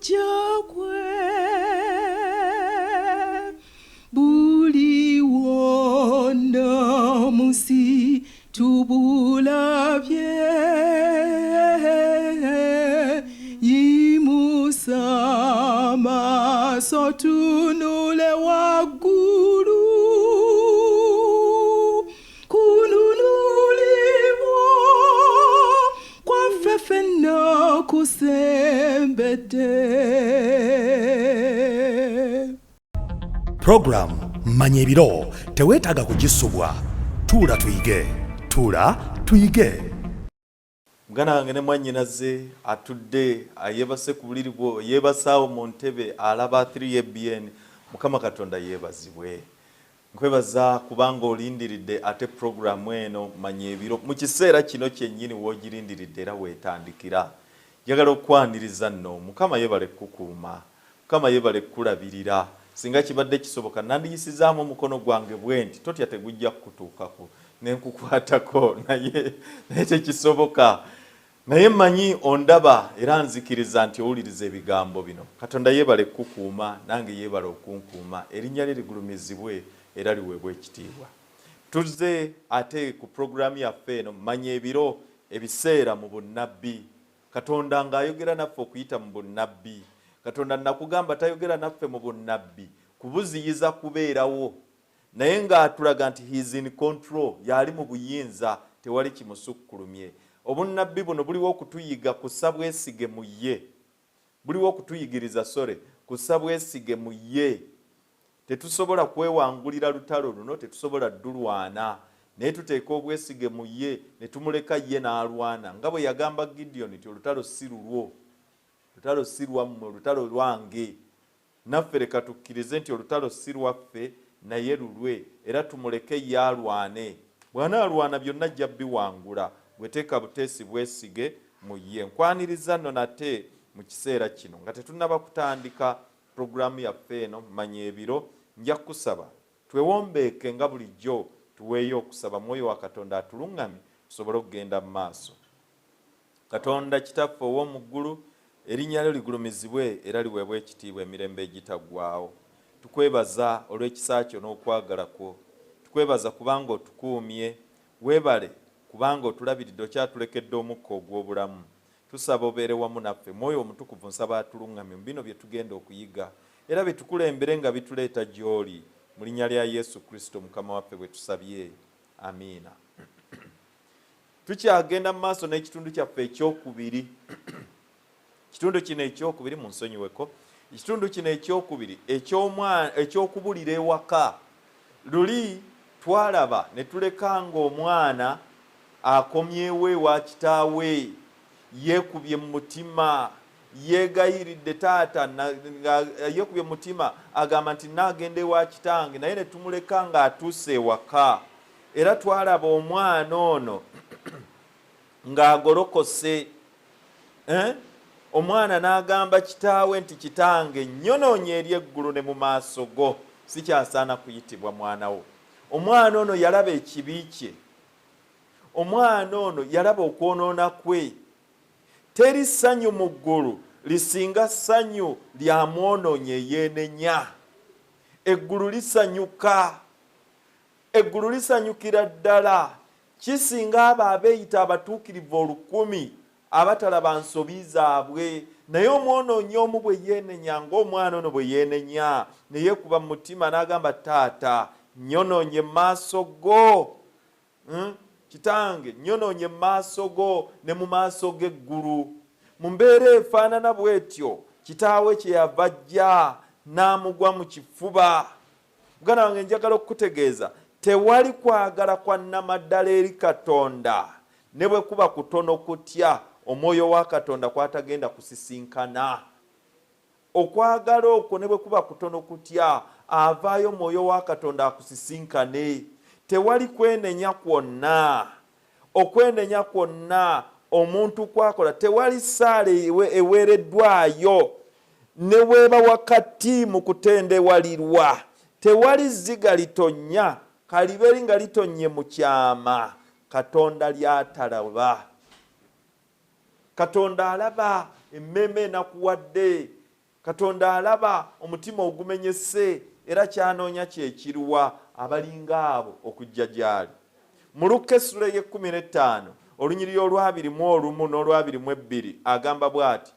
kujja kwe. Buli wonna mu nsi tubulabye. Yimusa amaaso tunule waggulu. Kununulibwa kwaffe ffenna kusembedde. Puroguramu Manya Ebiro teweetaaga kugisubwa. Tuula tuyige. Tuula tuyige. Muganda wange ne mwannyinaze atudde yeebase ku buliri bwo, yeebase awo mu ntebe alaba 3ABN. Mukama Katonda yeebazibwe. Nkwebaza kubanga olindiridde ate pulogulaamu eno Manya Ebiro mu kiseera kino kyennyini w'ogirindiridde era w'etandikira. Njagala okukwaniriza nno. Mukama yeebale kukukuuma. Mukama yeebale kukulabirira. Singa kibadde kisoboka nandiyisizaamu omukono gwange bwenti, totya tegujja kukutuukako, ne nkukwatako, naye, naye tekisoboka. Naye mmanyi ondaba era nzikiriza nti owuliriza ebigambo bino. Katonda yeebale kukukuuma, nange yeebale okunkuuma. Erinnya lye ligulumizibwe era liweebwe ekitiibwa. Tuzze ate ku pulogulaamu yaffe eno, Manya Ebiro, Ebiseera mu Bunnabbi. Katonda ng'ayogera naffe okuyita mu bunnabbi. Katonda nnakugamba tayogera naffe mu bunnabbi kubuziyiza kubeerawo, naye ng'atulaga nti he is in control, y'ali mu buyinza, tewali kimusukkulumye. Obunnabbi buno buliwo okutuyiga kussa bwesige mu ye. Buliwo okutuyigiriza, sorry, kussa bwesige mu ye. Tetusobola kwewangulira lutalo luno, tetusobola ddulwana, naye tuteeka obwesige mu Ye ne tumuleka Ye n'alwana. Nga bwe yagamba Gidyoni nti, Olutalo si lulwo. Olutalo si lwammwe, olutalo lwange. Naffe leka tukkirize nti olutalo si lwaffe, naye lulwe, era tumuleke Ye alwane. Bw'anaalwana, byonna ajja biwangula. Ggwe teeka buteesi bwesige mu Ye. Nkwaniriza nno nate mu kiseera kino. Nga tetunnaba kutandika Pulogulaamu yaffe eno Manya Ebiro, nja kukusaba twewombeeke nga bulijjo tuweeyo okusaba Mwoyo wa Katonda atuluŋŋamye tusobole okugenda mu maaso. Katonda Kitaffe ow'omu ggulu, erinnya lyo ligulumizibwe era liweebwe ekitiibwa emirembe egitaggwaawo. Tukwebaza olw'ekisa kyo n'okwagala kwo. Tukwebaza kubanga otukuumye. Weebale kubanga otulabiridde okyatulekedde omukka ogw'obulamu. Tusaba obeere wamu naffe. Mwoyo Omutukuvu nsaba atuluŋŋamye mu bino bye tugenda okuyiga era bitukulembere nga bituleeta gy'oli. Mu linnya lya Yesu Kristo Mukama waffe bwe tusabye. Amiina. Tukyagenda mu maaso n'ekitundu kyaffe ekyokubiri. Ekitundu kino ekyokubiri, munsonyiweko, ekitundu kino ekyokubiri eky'okubulira ewaka. Luli twalaba ne tuleka ng'omwana Akomyewo ewa kitaawe, yeekubye mu mutima, yeegayiridde taata, nga yeekubye mu mutima, agamba nti nnaagenda ewa kitange, naye ne tumuleka ng'atuuse ewaka. Era twalaba omwana ono ng'agolokose. Eh? Omwana n'agamba kitaawe nti, Kitange, nnyonoonye eri eggulu ne mu maaso go, sikyasaana kuyitibwa mwana wo. Omwana ono yalaba ekibi kye. Omwana ono yalaba okwonoona kwe. Teri ssanyu mu ggulu lisinga ssanyu lya mwonoonyi eyeenenya. Eggulu lisanyuka. Eggulu lisanyukira ddala. Kisinga abo abeeyita abatuukirivu olukumi abatalaba nsobi zaabwe. Naye omwonoonyi omu bwe yeenenya ng'omwana ono bwe yeenenya, ne yeekuba mu mutima n'agamba, Taata, nnyonoonye mu maaso go. Hmm? Kitange, nnyonoonye mu maaso go ne mu maaso g'eggulu. Mu mbeera efaanana bw'etyo, kitaawe kye yava ajja n'amugwa mu kifuba. Muganda wange, njagala okukutegeeza, tewali kwagala kwa nnamaddala eri Katonda, ne bwe kuba kutono kutya, Omwoyo wa Katonda kw'atagenda kusisinkana. Okwagala okwo ne bwe kuba kutono kutya, avaayo Mwoyo wa Katonda akusisinkane. Tewali kwenenya kwonna, okwenenya kwonna omuntu kw'akola, tewali ssaala eweereddwayo, ne bw'eba wakati mu kutendewalirwa, tewali zziga litonnya, ka libe nga litonnye mu kyama, Katonda ly'atalaba. Katonda alaba emmeeme enakuwadde. Katonda alaba omutima ogumenyese era ky'anoonya kye kiruwa? Abalinga abo okujja gy'ali. Mu Lukka essula ey'ekkumi n'ettaano olunyiriri olwabiri mu olumu n'olwabiri mu ebbiri agamba bw'ati,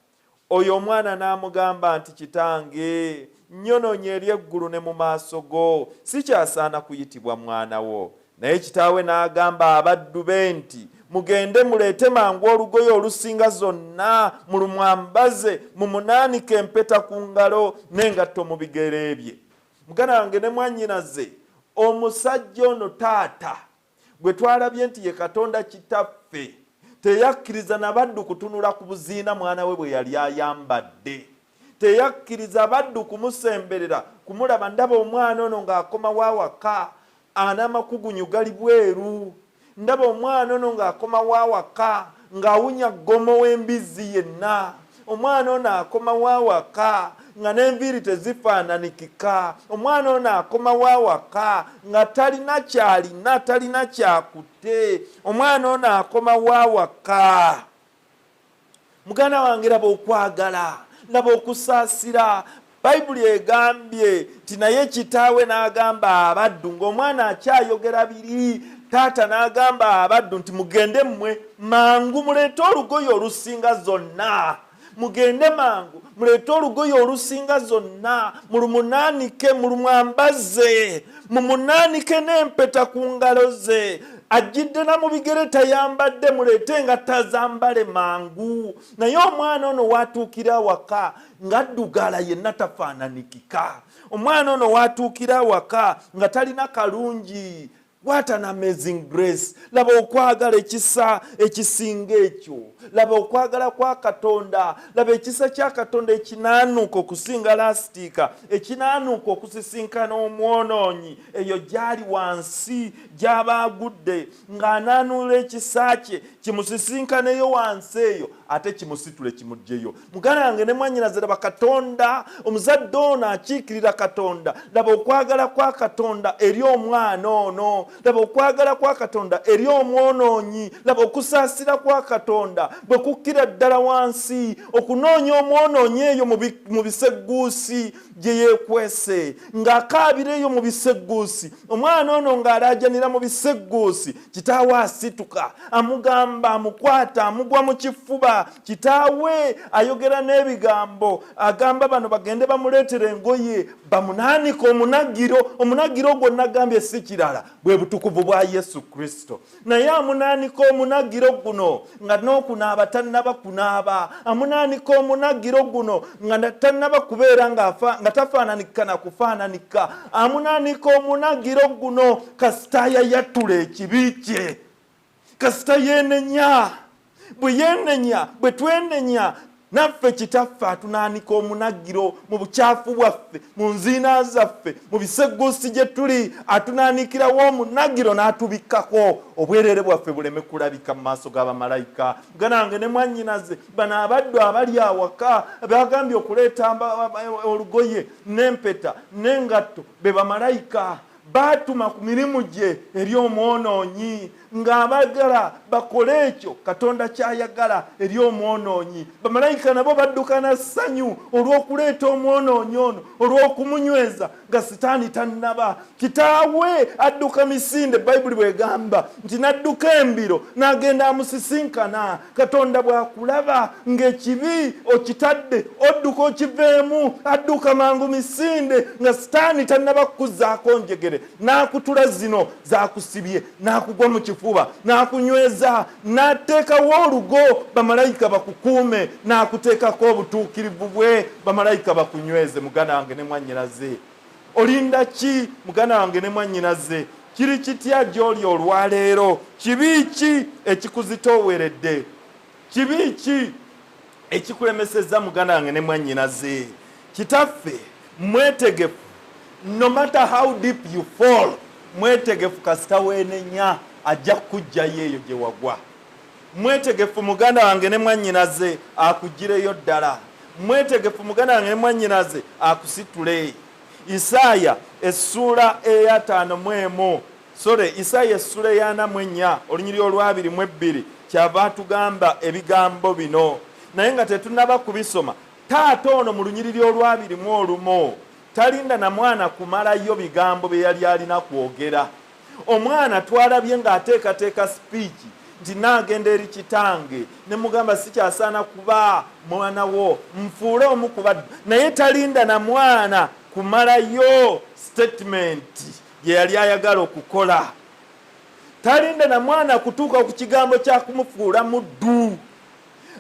Oyo omwana n'amugamba nti, Kitange, nnyonoonye eri eggulu ne mu maaso go, sikyasaana kuyitibwa mwana wo. Naye kitaawe n'agamba abaddu be nti, Mugende muleete mangu olugoye olusinga zonna, mulumwambaze, mumunaanike empeta ku ngalo n'engatto mu bigere bye. Muganda wange ne mwannyinaze, omusajja ono taata gwe twalabye nti ye Katonda Kitaffe, teyakkiriza na baddu kutunula ku buziina mwana we bwe yali ayambadde. Teyakkiriza baddu kumusemberera kumulaba. Ndaba omwana ono ng'akomawo awaka anamakugunyu gali bweru. Ndaba omwana ono ng'akomawo awaka ng'awunya ggomo w'embizzi yenna. Omwana ono akomawo awaka nga n'enviiri tezifaananikika. Omwana ono akomawo awaka nga talina kyalina, talina kyakutte. Omwana ono akomawo awaka. Muganda wange, laba okwagala, laba okusaasira. Bayibuli egambye nti naye kitaawe n'agamba abaddu, ng'omwana akyayogera biri, taata n'agamba abaddu nti mugende mmwe mangu muleete olugoye olusinga zonna, mugende mangu muleete olugoye olusinga zonna, mulumunaanike, mulumwambaze, mumunaanike n'empeta ku ngalo ze, ajjidde na mu bigere tayambadde, muleete engatto azambale mangu. Naye omwana ono w'atuukira awaka ng'addugala yenna tafaananikika. Omwana ono w'atuukira awaka nga talina kalungi. What an amazing grace! Laba okwagala, ekisa ekisinga ekyo. Laba okwagala kwa Katonda, laba ekisa kya Katonda ekinaanuuka okusinga lasitiika, ekinaanuuka okusisinkana omwonoonyi eyo gy'ali wansi gy'aba agudde, ng'anaanuula ekisa kye kimusisinkaneyo wansi eyo ate kimusitule kimuggyeyo. Muganda wange ne mwannyinaze, laba Katonda, omuzadde ono akiikirira Katonda. Laba okwagala kwa Katonda eri omwana ono, laba okwagala kwa Katonda eri omwonoonyi, laba okusaasira kwa Katonda bwe kukkira ddala wansi okunoonya omwonoonyi eyo mu bisegguusi gye yeekwese, ng'akaabira eyo mu bisegguusi. Omwana ono ng'alaajanira mu bisegguusi, kitaawe asituka, amugamba, amukwata, amugwa mu kifuba. Kitaawe ayogera n'ebigambo, agamba bano bagende bamuleetera engoye, bamunaanika omunagiro. Omunagiro ogwo nagambye si kirala, bwe butukuvu bwa Yesu Kristo. Naye amunaanika omunagiro guno nga n'okunaaba tannaba kunaaba, amunaanika omunagiro guno nga tannaba kubeera nga tafaananika na kufaananika, amunaanika omunagiro guno kasita yayatula ekibi kye, kasita yeenenya. Bwe yeenenya, bwe twenenya naffe, Kitaffe atunaanika omunagiro mu bukyafu bwaffe, mu nziina zaffe, mu bisegguusi gye tuli, atunaanikirawo omunagiro n'atubikkako obwereere bwaffe buleme kulabika mu maaso g'abamalayika. Ganange ne mwannyinaze, bano abaddu abali awaka bagambye okuleeta olugoye n'empeta n'engatto be bamalayika baatuma ku mirimu gye eri omwonoonyi, ng'abagala bakole ekyo Katonda ky'ayagala eri omwonoonyi. Bamalayika nabo badduka na ssanyu olw'okuleeta omwonoonyi ono, olw'okumunyweza nga Sitaani tannaba. Kitaawe adduka misinde, Bayibuli bw'egamba nti n'adduka embiro n'agenda amusisinkana. Katonda bw'akulaba ng'ekibi okitadde, odduka okiveemu, adduka mangu misinde nga Sitaani tannaba kukuzzaako njegere, n'akutula zino zakusibye, n'akugwa mu kifuba, n'akunyweza, n'ateekawo olugo bamalayika bakukuume, n'akuteekako obutuukirivu bwe, bamalayika bakunyweze. Muganda wange ne mwannyinaze, olinda ki? Muganda wange ne mwannyinaze, kiri kitya gy'oli olwaleero? Kibi ki ekikuzitooweredde? Kibi ki ekikulemesezza? Muganda wange ne mwannyinaze, Kitaffe mwetegefu, no matter how deep you fall, mwetegefu kasita weenenya, ajja kukuggyayo eyo gye wagwa. Mwetegefu, muganda wange ne mwannyinaze, akuggyireyo ddala. Mwetegefu, muganda wange ne mwannyinaze, akusitule. Isaaya essuula eyataano mu emu, sore, Isaaya essuula ey'ana mu ennya olunyiriri olwabiri mu ebbiri, kyava atugamba ebigambo bino. Naye nga tetunnaba kubisoma, Taata ono mu lunyiriri olwabiri mu olumu talinda na mwana kumalayo bigambo bye yali alina kwogera. Omwana twalabye ng'ateekateeka sipiiki nti naagenda eri kitange ne mugamba sikyasaana kuba mwana wo, nfuule omu ku baddu. Naye talinda na mwana kumalayo sitatimenti gye yali ayagala okukola. Talinda na mwana kutuuka ku kigambo kya kumufuula muddu.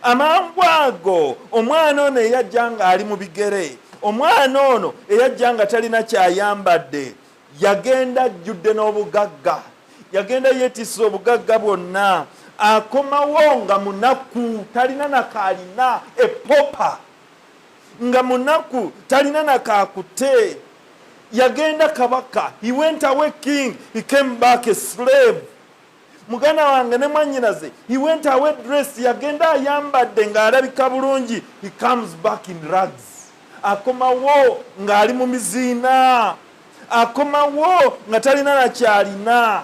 Amangu ago omwana ono eyajja ng'ali mu bigere, omwana ono eyajja nga talina kyayambadde, yagenda ajjudde n'obugagga, yagenda yeetisse obugagga bwonna, akomawo nga munaku, talina nakaalina, epopa nga munaku, talina nakaakute. Yagenda kabaka, he went away king, he came back a slave. Muganda wange ne mwannyinaze, he went away dressed, yagenda ayambadde ng'alabika bulungi, he comes back in rags. Akomawo ng'ali mu miziina, akomawo nga talina nakyalina.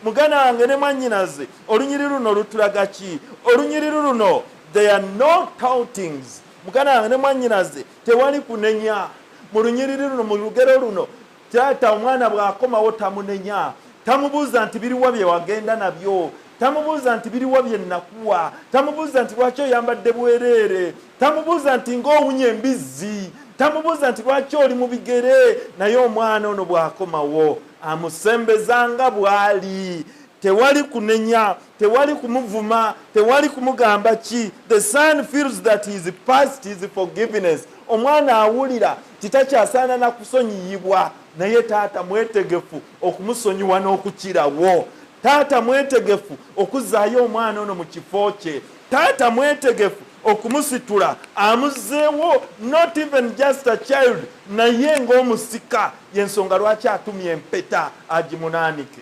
Muganda wange ne mwannyinaze, olunyiriri luno lutulaga ki? Olunyiriri luno, there are no toutings. Muganda wange ne mwannyinaze, tewali kunenya mu lunyiriri luno, mu lugero luno. Taata omwana bw'akomawo tamunenya, tamubuuza nti biriwa bye wagenda nabyo, tamubuuza nti biriwa bye nakuwa, tamubuuza nti lwaki oyambadde bwereere, tamubuuza nti ng'owunya embizzi, tamubuuza nti lwaki oli mu bigere. Naye omwana ono bw'akomawo amusembeza nga bw'ali. Tewali kunenya, tewali kumuvuma, tewali kumugamba ki. The son feels that he is past his forgiveness. Omwana awulira titakyasaana na kusonyiyibwa, naye taata mwetegefu okumusonyiwa n'okukirawo. Taata mwetegefu okuzzaayo omwana ono mu kifo kye. Taata mwetegefu okumusitula amuzzeewo, not even just a child, naye ng'omusika. Yensonga lwaki atumya empeta agimunaanike.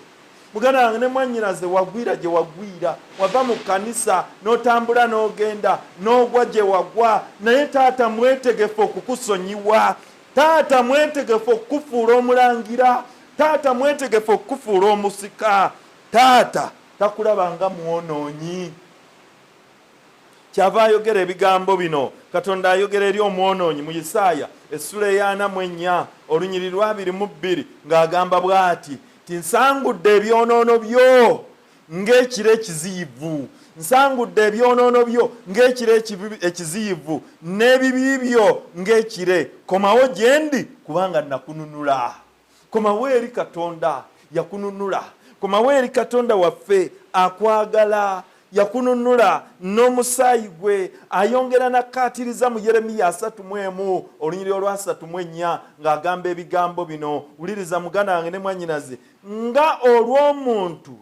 Muganda wange ne mwannyinaze, wagwira gye wagwira, wava mu kkanisa n'otambula n'ogenda n'ogwa gye wagwa, naye taata mwetegefu okukusonyiwa. Taata mwetegefu okukufuula omulangira. Taata mwetegefu okukufuula omusika. Taata takulaba nga mwonoonyi. Kyava ayogera ebigambo bino. Katonda ayogera eri omwonoonyi mu Isaaya essula ey'ana mu ennya, olunyiriri lwa 22, ng'agamba bw'ati ti: "Nsangudde ebyonoono byo ng'ekiro ekiziyivu, nsangudde ebyonoono byo ng'ekiro ekiziyivu, n'ebibi byo ng'ekire. Komawo gye ndi, kubanga nakununula." Komawo eri Katonda yakununula. Komawo eri Katonda waffe akwagala, yakununula n'omusaayi gwe. Ayongera nakkaatiriza mu Yeremiya 31, olunyiriri olwa 34, ng'agamba ebigambo bino. Wuliriza, muganda wange ne mwannyinaze: nga olw'omuntu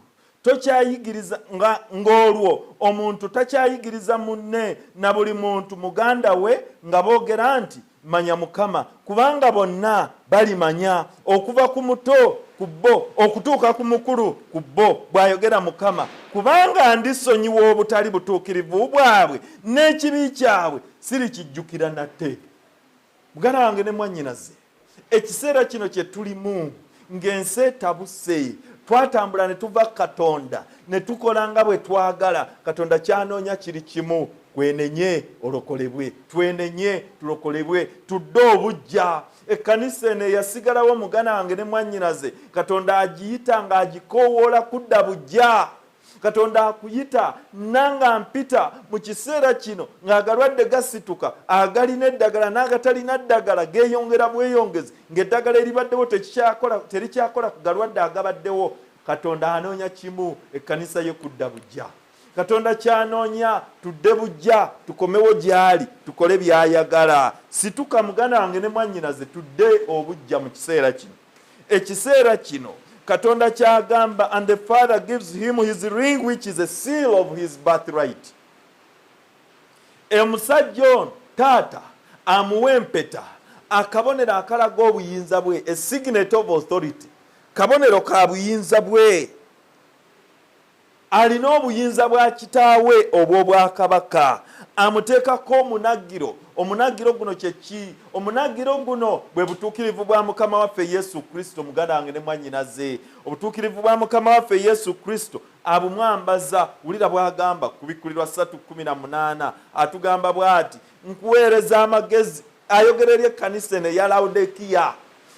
tokyayigiriza, nga ng'olwo omuntu takyayigiriza munne na buli muntu muganda we nga boogera nti, 'Manya Mukama,' kubanga bonna balimanya, okuva ku muto ku bo okutuuka ku mukulu ku bo, bw'ayogera Mukama, kubanga ndisonyiwa obutali butuukirivu bwabwe, n'ekibi kyabwe sirikijjukira nate." Muganda wange ne mwannyinaze, ekiseera kino kye tulimu ng'ensi etabuse, twatambula ne tuva Katonda ne tukola nga bwe twagala. Katonda kyanoonya kiri kimu: kwenenye olokolebwe. Twenenye tulokolebwe, tudde obujja. Ekkanisa eno eyasigalawo, muganda wange ne mwannyinaze, Katonda agiyita ng'agikoowoola kudda bujja. Katonda akuyita nanga mpita mu kiseera kino ng'agalwadde gasituka, agalina eddagala n'agatalina ddagala geeyongera bweyongezi, ng'eddagala eribaddewo terikyakola ku galwadde agabaddewo. Katonda anoonya kimu: ekkanisa ye kudda bujja. Katonda kyanoonya, tudde bujja, tukomewo gy'ali, tukole by'ayagala. Situka, muganda wange ne mwannyinaze, tudde obujja mu kiseera kino. Ekiseera kino Katonda kyagamba, and the father gives him his ring, which is a seal of his birthright. Omusajja ono taata amuwa empeta, akabonero akalaga obuyinza bwe, a signet of authority, kabonero ka buyinza bwe. Alina obuyinza bwa kitaawe obw'obwakabaka. Amuteekako omunagiro. Omunagiro guno kye ki? Omunagiro guno bwe butuukirivu bwa Mukama waffe Yesu Kristo. Muganda wange ne mwannyinaze, obutuukirivu bwa Mukama waffe Yesu Kristo abumwambaza. Wulira bw'agamba Kubikkulirwa 3:18, atugamba bw'ati, nkuweereza amagezi. Ayogera eri ekkanisa eno eya Lawodikiya,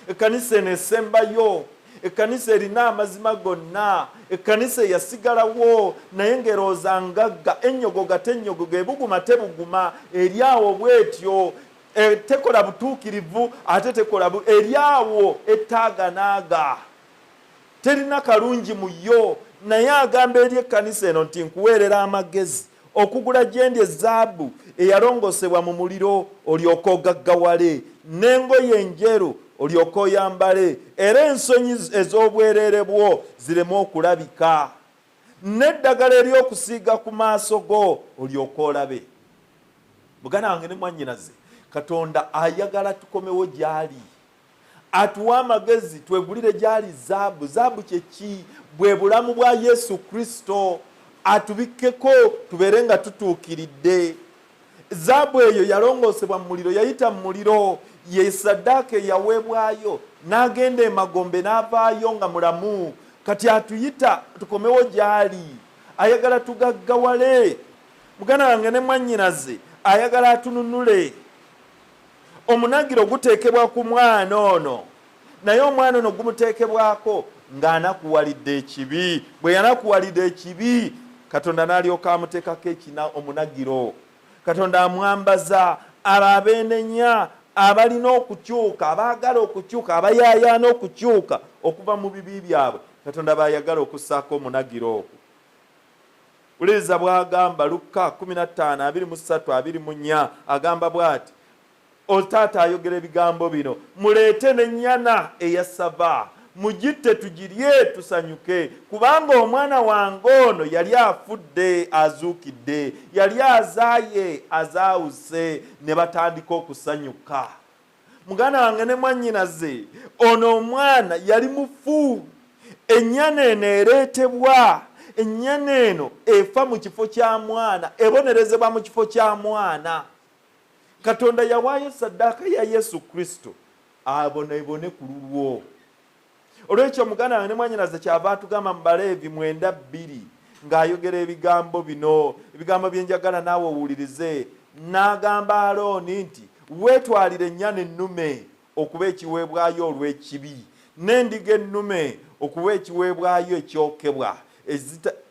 ekkanisa eno esembayo, ekkanisa erina amazima gonna, ekkanisa eyasigalawo naye ng'erowooza ngagga, ennyogoga tennyogoga, ebuguma tebuguma, eri awo bw'etyo, tekola butuukirivu ate tekola, eri awo ettaaganaaga, terina kalungi mu yo. Naye agamba eri ekkanisa eno nti nkuweerera amagezi okugula gye ndi ezaabu eyalongoosebwa mu muliro, olyoke ogaggawale, n'engoye enjeru olyoke oyambale, era ensonyi ez'obwereere bwo zireme okulabika, n'eddagala ery'okusiiga ku maaso go olyoke olabe. Muganda wange ne mwannyinaze, Katonda ayagala tukomewo gy'ali, atuwa amagezi twegulire gy'ali zaabu. Zaabu kye ki? Bwe bulamu bwa Yesu Kristo, atubikkeko tubeere nga tutuukiridde. Zaabu eyo yalongoosebwa mu muliro, yayita mu muliro, ye saddaaka eyaweebwayo n'agenda emagombe n'avaayo nga mulamu. Kati atuyita tukomewo gy'ali, ayagala tugaggawale. Muganda wange ne mwannyinaze, ayagala atununule. Omunagiro guteekebwa ku mwana ono, naye omwana ono gumuteekebwako ng'anakuwalidde ekibi. Bwe yanakuwalidde ekibi, Katonda n'alyoka amuteekako ekina omunagiro. Katonda amwambaza abo abeenenya, abalina okukyuka, abaagala okukyuka, abayaayaana okukyuka okuva mu bibi byabwe. Katonda b'ayagala okussaako omunagiro ogwo. Wuliriza bw'agamba Lukka 15 23 24, agamba bw'ati, otaata ayogera ebigambo bino, muleete n'ennyana eya ssava, mugitte tugirye tusanyuke, kubanga omwana wange ono yali afudde azuukidde, yali azaaye azaawuse. Ne batandika okusanyuka. Muganda wange ne mwannyinaze, ono omwana yali mufu. Ennyana eno ereetebwa, ennyana eno efa mu kifo kya mwana, ebonerezebwa mu kifo kya mwana. Katonda yawaayo saddaaka ya Yesu Kristo abonebone ku lulwo. Olwekyo muganda wange ne mwannyinaze, kyava atugamba mu Baleevi 9:2 ng'ayogera ebigambo bino, ebigambo bye njagala naawe owulirize. N'agamba Alooni nti, weetwalire ennyana ennume okuba ekiweebwayo olw'ekibi, n'endiga ennume okuba ekiweebwayo ekyokebwa,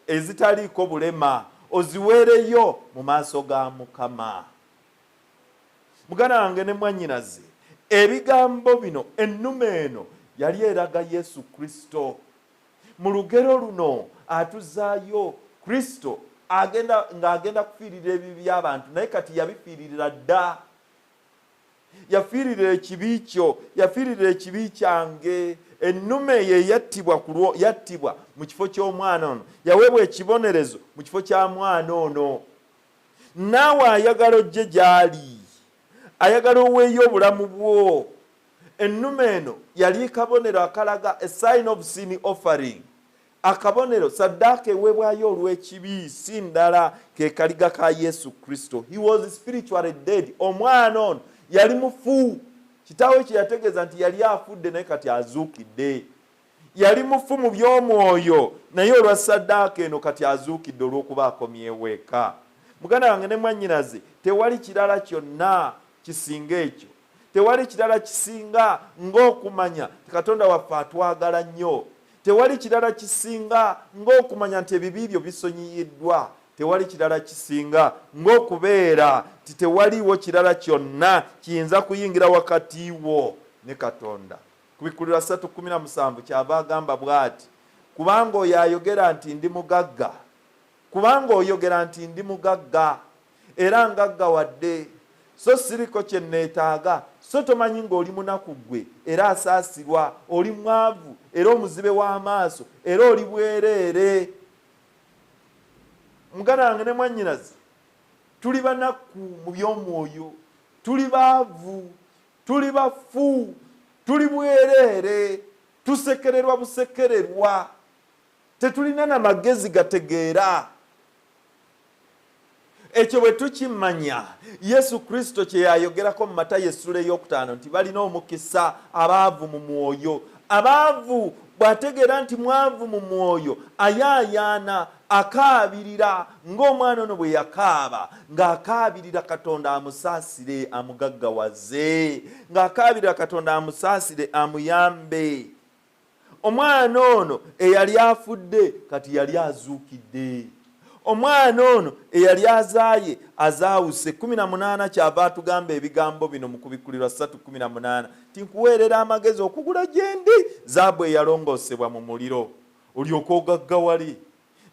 ezitaliiko bulema, oziweereyo mu maaso ga Mukama. Muganda wange ne mwannyinaze, ebigambo bino, ennume eno yali eraga Yesu Kristo. Mu lugero luno atuzaayo Kristo agenda ng'agenda kufiirira ebibi by'abantu, naye kati yabifiiririra dda. Yafiirira ekibi kyo, yafiirira ekibi kyange. Ennume ye yattibwa ku yattibwa mu kifo ky'omwana ono, yaweebwa ekibonerezo mu kifo kya mwana ono. Naawe ayagala ojje gy'ali, ayagala oweeyo obulamu bwo. Ennume eno yali kabonero akalaga, a sign of sin offering, akabonero saddaaka eweebwayo olw'ekibi, si ndala ke kaliga ka Yesu Kristo. He was spiritually dead. Omwana ono yali mufu. Kitaawe kye yategeeza nti yali afudde, naye kati azuukidde. Yali mufu mu by'omwoyo, naye olwa saddaaka eno kati azuukidde olw'okuba akomyewo eka. Muganda wange ne mwannyinaze, tewali kirala kyonna kisinga ekyo. Tewali kirala kisinga ng'okumanya nti Katonda waffe atwagala nnyo. Tewali kirala kisinga ng'okumanya nti ebibi byo bisonyiyiddwa. Tewali kirala kisinga ng'okubeera nti tewaliiwo kirala kyonna kiyinza kuyingira wakati wo ne Katonda. Kubikkulirwa 3:17, kyava agamba bw'ati, kubanga oyo ayogera nti ndi mugagga, kubanga oyogera nti ndi mugagga era ngaggawadde, so siriko kye neetaaga, so tomanyi ng'oli munaku ggwe era asaasirwa, oli mwavu era omuzibe w'amaaso era oli bwereere. Muganda wange ne mwannyinaze, tuli banaku mu by'omwoyo, tuli baavu, tuli bafu, tuli bwereere, tusekererwa busekererwa, tetulina na magezi gategeera. Ekyo bwe tukimanya, Yesu Kristo kye yayogerako mu Matayo essula ey'okutaano nti balina omukisa abaavu mu mwoyo. Abaavu bw'ategeera nti mwavu mu mwoyo, ayaayaana, akaabirira ng'omwana ono bwe yakaaba, ng'akaabirira Katonda amusaasire amugaggawaze, ng'akaabirira Katonda amusaasire amuyambe. Omwana ono eyali afudde kati yali azuukidde. Omwana ono eyali azaaye azaawuse. 18 kyava atugamba ebigambo bino mu Kubikkulirwa 3:18 nti nkuweerera amagezi okugula gye ndi zaabu eyalongoosebwa mu muliro, olyoke ogaggawale,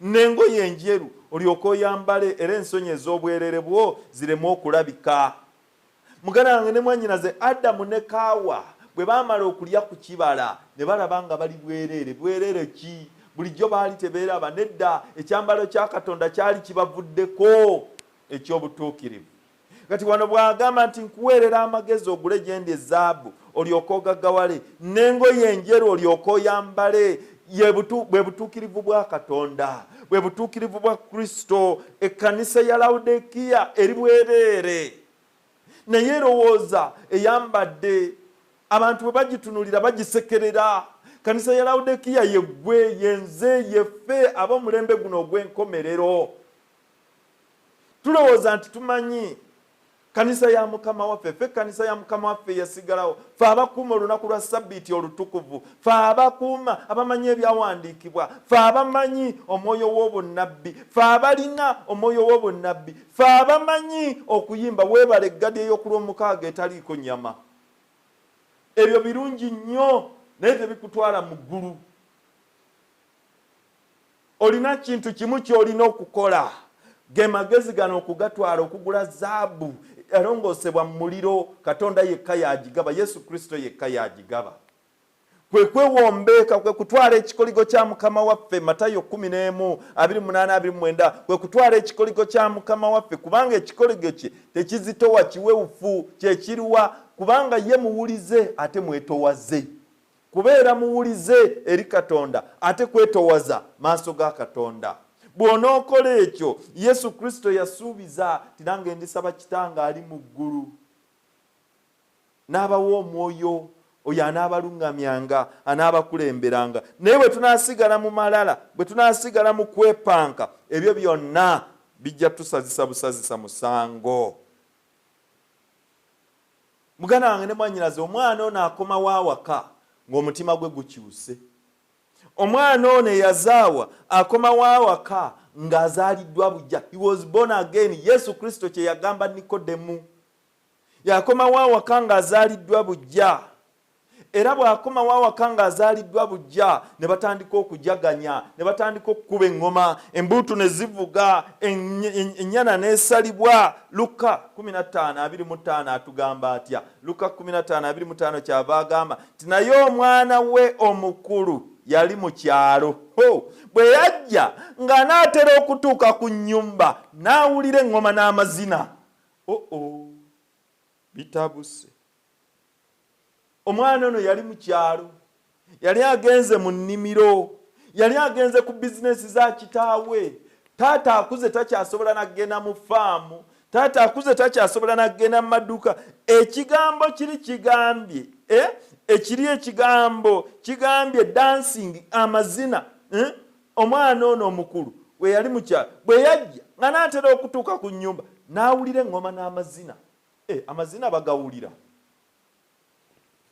n'engoye enjeru olyoke oyambale, era ensonyi ez'obwerere bwo zireme okulabika. Muganda wange ne mwannyinaze, Adamu ne Kaawa bwe baamala okulya ku kibala ne balaba nga bali bwereere. Bwereere ki? Bulijjo baali tebeeraba? Nedda, ekyambalo kya Katonda kyali kibavuddeko eky'obutuukirivu. Kati wano bw'agamba nti nkuweerera amagezi ogule gye ndi ezaabu olyoke ogaggawale, n'engoye enjeru olyoke oyambale, bwe butuukirivu bwa Katonda, bwe butuukirivu bwa Kristo. Ekkanisa ya Lawodikiya eri bwereere, naye erowooza eyambadde. Abantu bwe bagitunulira bagisekerera. Kanisa ya Lawodikiya yeggwe, yenze, yeffe ab'omulembe guno ogw'enkomerero. Tulowooza nti tumanyi kanisa ya Mukama waffe. Ffe kanisa ya Mukama waffe yasigalawo, fe abakuuma olunaku lwa Sabbiiti olutukuvu, fe abakuuma abamanyi ebyawandiikibwa, fe abamanyi omwoyo w'obunnabbi, fe abalina omwoyo w'obunnabbi, fe abamanyi okuyimba weebala eggadi ey'okulwomukaaga etaliiko nyama. Ebyo birungi nnyo, naye tebikutwala mu ggulu. Olina kintu kimu ky'olina okukola, ge magezi gano okugatwala okugula zaabu yalongoosebwa mu muliro. Katonda yekka yagigaba, Yesu Kristo yekka yagigaba. Kwe kwewombeeka, kwe kutwala ekikoligo kya Mukama waffe. Matayo 11:28-29. Kwe kutwala ekikoligo kya Mukama waffe, kubanga ekikoligo kye tekizitowa, kiwewufu. Kyekiriwa? Kubanga ye muwulize ate mwetowaze. Kubeera muwulize eri Katonda ate kwetowaza maaso ga Katonda. Bw'onookola ekyo, Yesu Kristo yasuubiza ti nange ndisaba Kitange ali mu ggulu n'abawa omwoyo oyo anaabaluŋŋamyanga, anaabakulemberanga. Naye bwe tunaasigala mu malala, bwe tunaasigala mu kwepanka, ebyo byonna bijja tusazisa busazisa musango. Muganda wange ne mwannyinaze, omwana ono akomawo awaka ng'omutima gwe gukyuse. Omwana ono eyazaawa akomawo awaka ng'azaaliddwa bujja. He was born again. Yesu Kristo kye yagamba Nikodemu. Yakomawo awaka ng'azaaliddwa bujja, era bw'akomawo awaka ng'azaaliddwa bujja, ne batandika okujaganya, ne batandika okukuba eŋŋoma, embuutu ne zivuga, ennyana n'esalibwa. Luka 15:25 atugamba atya? Luka 15:25 kyava agamba nti naye omwana we omukulu yali mu kyalo, bwe yajja ng'anaatera okutuuka ku nnyumba, n'awulira eŋŋoma n'amazina. Oo, bitabuse. Omwana ono yali mu kyalo, yali agenze mu nnimiro, yali agenze ku bizinesi za kitaawe. Taata akuze, takyasobola nagenda mu faamu. Taata akuze, takyasobola nagenda mu maduuka. Ekigambo kiri kigambye, eh? Ekiri ekigambo kigambye dancing, amazina, eh? Omwana ono omukulu we yali mukyalo, bwe yajja nga naatera okutuuka ku nnyumba, n'awulira eŋŋoma n'amazina. Eh, amazina bagawulira,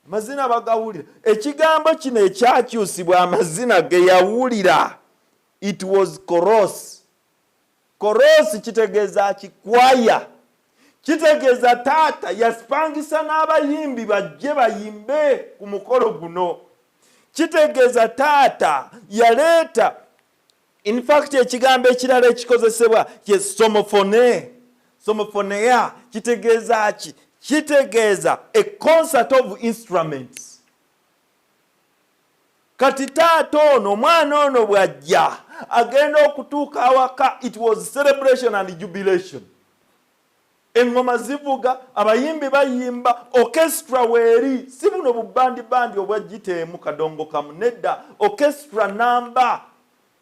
amazina bagawulira. Ekigambo kino ekyakyusibwa amazina ge yawulira, it was chorus. Chorus kitegeeza kikwaya, kitegeeza taata yasipangisa n'abayimbi bajje bayimbe ku mukolo guno. Kitegeeza taata yaleeta, in fact ekigambo ekirala ekikozesebwa kye somofone, somofoneya. Kitegeeza ki? Kitegeeza a concert of instruments. Kati taata ono, omwana ono bw'ajja agenda okutuuka awaka, it was celebration and jubilation. Eŋŋoma zivuga, abayimbi bayimba, orchestra weeri. Si buno bubandi bandi obwa giteemu kadongo kamu, nedda, orchestra namba,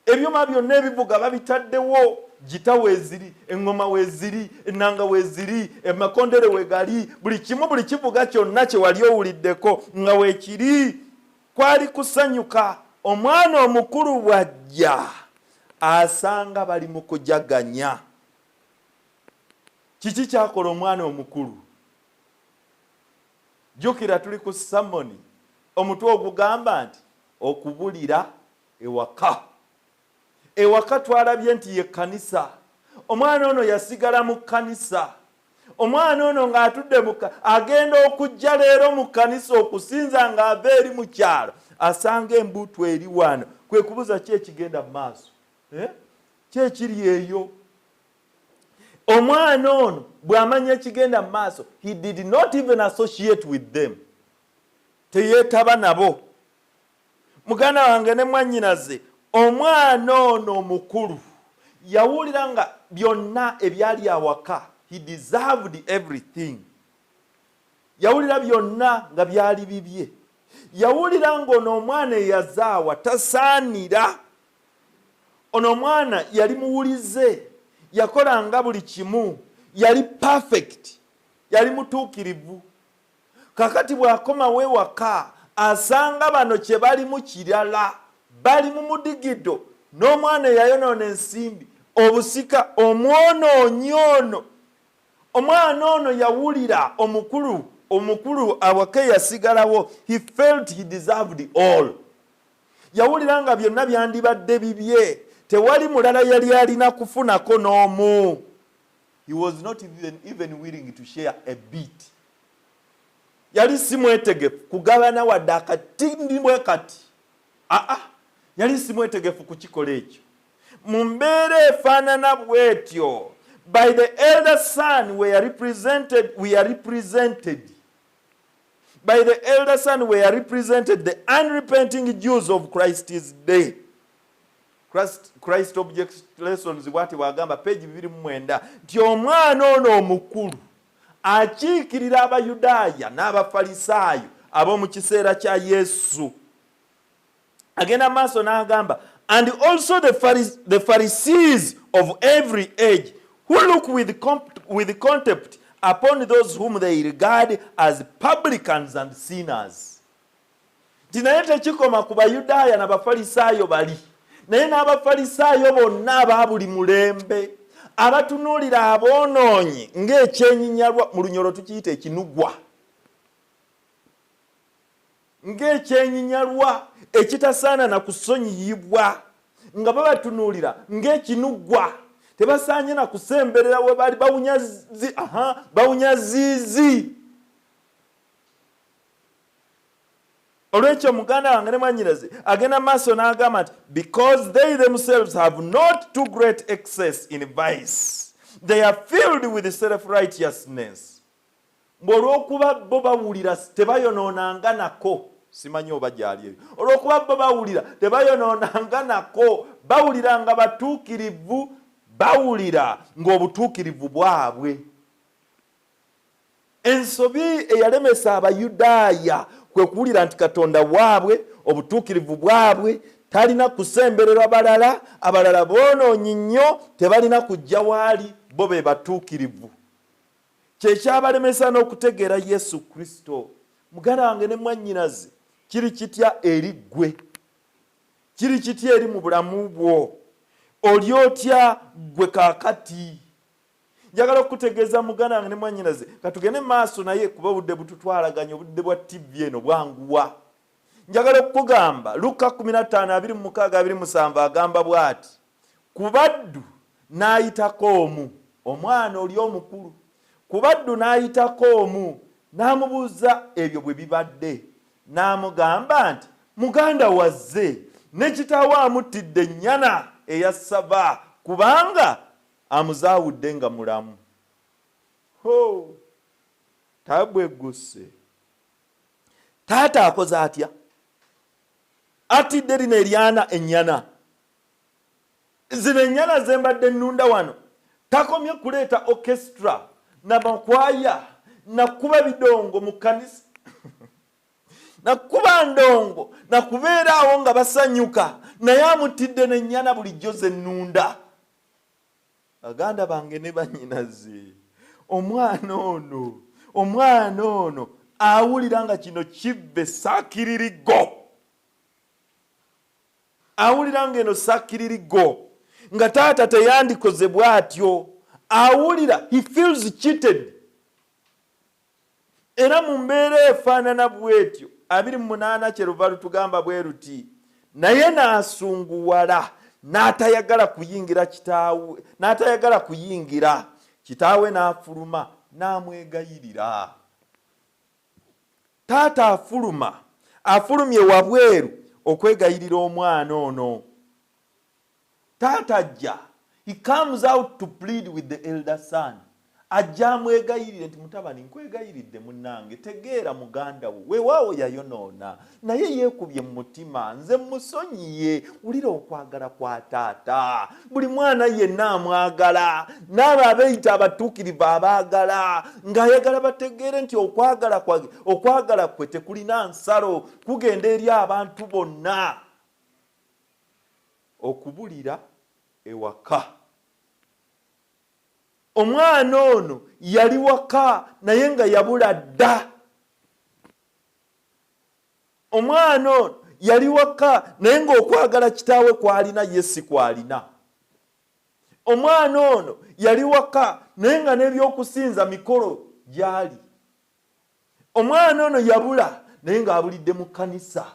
ebyuma byonna ebivuga babitaddewo. Gita weeziri, eŋŋoma weeziri, ennanga weeziri, emakondere wegali, buli kimu, buli kivuga kyonna kye wali owuliddeko nga weekiri. Kwali kusanyuka. Omwana omukulu bw'ajja asanga bali mu kujaganya. Kiki kyakola omwana omukulu? Jjukira tuli ku samoni, omutwe ogugamba nti okubulira ewaka. Ewaka twalabye nti ye kkanisa. Omwana ono yasigala mu kkanisa. Omwana ono ng'atudde mu, agenda okujja leero mu kkanisa okusinza ng'ava eri mu kyalo, asanga embuutu eri wano. Kwe kubuza, ki ekigenda mu maaso? Eh? Ki ekiri eyo? Omwana ono bw'amanya ekigenda mu maaso, he did not even associate with them, teyeetaba nabo. Muganda wange ne mwannyinaze, omwana ono omukulu yawulira nga byonna ebyali awaka, he deserved everything. Yawulira byonna nga byali bibye. Yawulira ng'ono omwana eyazaawa tasaanira. Ono omwana yali muwulize, yakolanga buli kimu, yali perfect, yali mutuukirivu. Kakati bw'akomawo ewaka asanga bano kye balimu kirala, bali mu mudigido n'omwana eyayonoona ensimbi, obusika, omwonoonyi ono. Omwana ono yawulira, omukulu, omukulu awaka eyasigalawo, he felt he deserved all. Yawulira nga byonna byandibadde bibye, tewali mulala yali alina kufunako n'omu. He was not even willing to share a bit. Yali si mwetegefu kugabana wadde akatindi bwe kati. Aa, yali si mwetegefu kukikola ekyo. Mu mbeera efaanana bw'etyo, by the elder son we are represented by the elder son were represented the unrepenting Jews of Christ's day. Christ Object Lessons bwati bwagamba, page 29, nti omwana ono omukulu akiikirira Abayudaaya n'Abafalisaayo ab'omu kiseera kya Yesu. Agenda maaso n'agamba, and also the Pharisees of every age who look with contempt upon those whom they regard as publicans and sinners. Nti naye tekikoma ku Bayudaaya n'Abafalisaayo bali, naye n'Abafalisaayo bonna aba buli mulembe abatunuulira aboonoonyi ng'ekyenyinyalwa, mu Lunyolo tukiyita ekinugwa, ng'ekyenyinyalwa ekitasaana na kusonyiyibwa, nga babatunuulira ng'ekinugwa, tebasaanye na kusemberera we bali, bawunya ziizi. Olwekyo, muganda wange ne mwanyinaze, agenda maaso n'agamba nti because they themselves have not too great excess in vice, they are filled with self righteousness. Ng'olw'okuba bo bawulira tebayonoonanga nako, simanyi oba gyali eyo, olw'okuba bo bawulira tebayonoonanga nako, bawulira nga batuukirivu, bawulira ng'obutuukirivu bwabwe. Ensobi eyalemesa Abayudaaya kwe kuwulira nti Katonda waabwe, obutuukirivu bwabwe, talina kusembererwa balala, abalala boonoonyi nnyo, tebalina kujja waali, bo be batuukirivu. Kyekyabalemesa n'okutegeera Yesu Kristo. Muganda wange ne mwannyinaze, kiri kitya eri ggwe? Kiri kitya eri mu bulamu bwo? Oli otya ggwe kaakati? Njagala okukutegeeza, muganda wange ne mwannyinaze, katugende maaso naye kuba obudde bututwalaganya, obudde bwa TV eno bwanguwa. Njagala okukugamba, Luka 15:26-27 agamba bw'ati: ku baddu n'ayitako omu, omwana oli omukulu, ku baddu n'ayitako omu n'amubuuza ebyo bwe bibadde. N'amugamba nti, muganda wazze, ne kitaawe amuttidde ennyana eyassava kubanga amuzaawudde nga mulamu. Ho, tabwegguse. Taata akoze atya? Atidde lino eryana, ennyana zino, ennyana ze mbadde nnunda wano. Takomye kuleeta orchestra namakwaya, nakuba bidongo mu kanisa, nakuba ndongo, nakubeera awo nga basanyuka, naye amutidde n'ennyana bulijjo ze nnunda. Baganda bange ne bannyinaze, omwana ono, omwana ono awulira nga kino kivve saakiririgo. Awulira nga eno saakiririgo, nga taata teyandikoze bw'atyo. Awulira he feels cheated. Era mu mbeera efaanana bw'etyo, 28 kyeruva lutugamba bwe luti, naye n'asunguwala n'atayagala kuyingira kitaawe, n'atayagala kuyingira kitaawe, n'afuluma n'amwegayirira. Taata afuluma, afulumye wabweru okwegayirira omwana ono. Taata ajja, he comes out to plead with the elder son. Ajja amwegayirire nti, mutabani, nkwegayiridde munnange, tegeera muganda wo, weewaawo yayonoona, naye yeekubye mu mutima, nze musonyiye. Wulira okwagala kwa taata. Buli mwana yenna amwagala, n'abo abeeyita abatuukirivu abaagala, ng'ayagala bategeere nti okwagala kwa okwagala kwe tekulina nsalo, kugenda eri abantu bonna. Okubulira ewaka, omwana ono yali waka naye nga yabula dda. Omwana ono yali waka naye ng'okwagala kitaawe kwalina ye si kwalina. Omwana ono yali waka naye nga n'ebyokusinza mikolo gyali. Omwana ono yabula naye ng'abulidde mu kkanisa.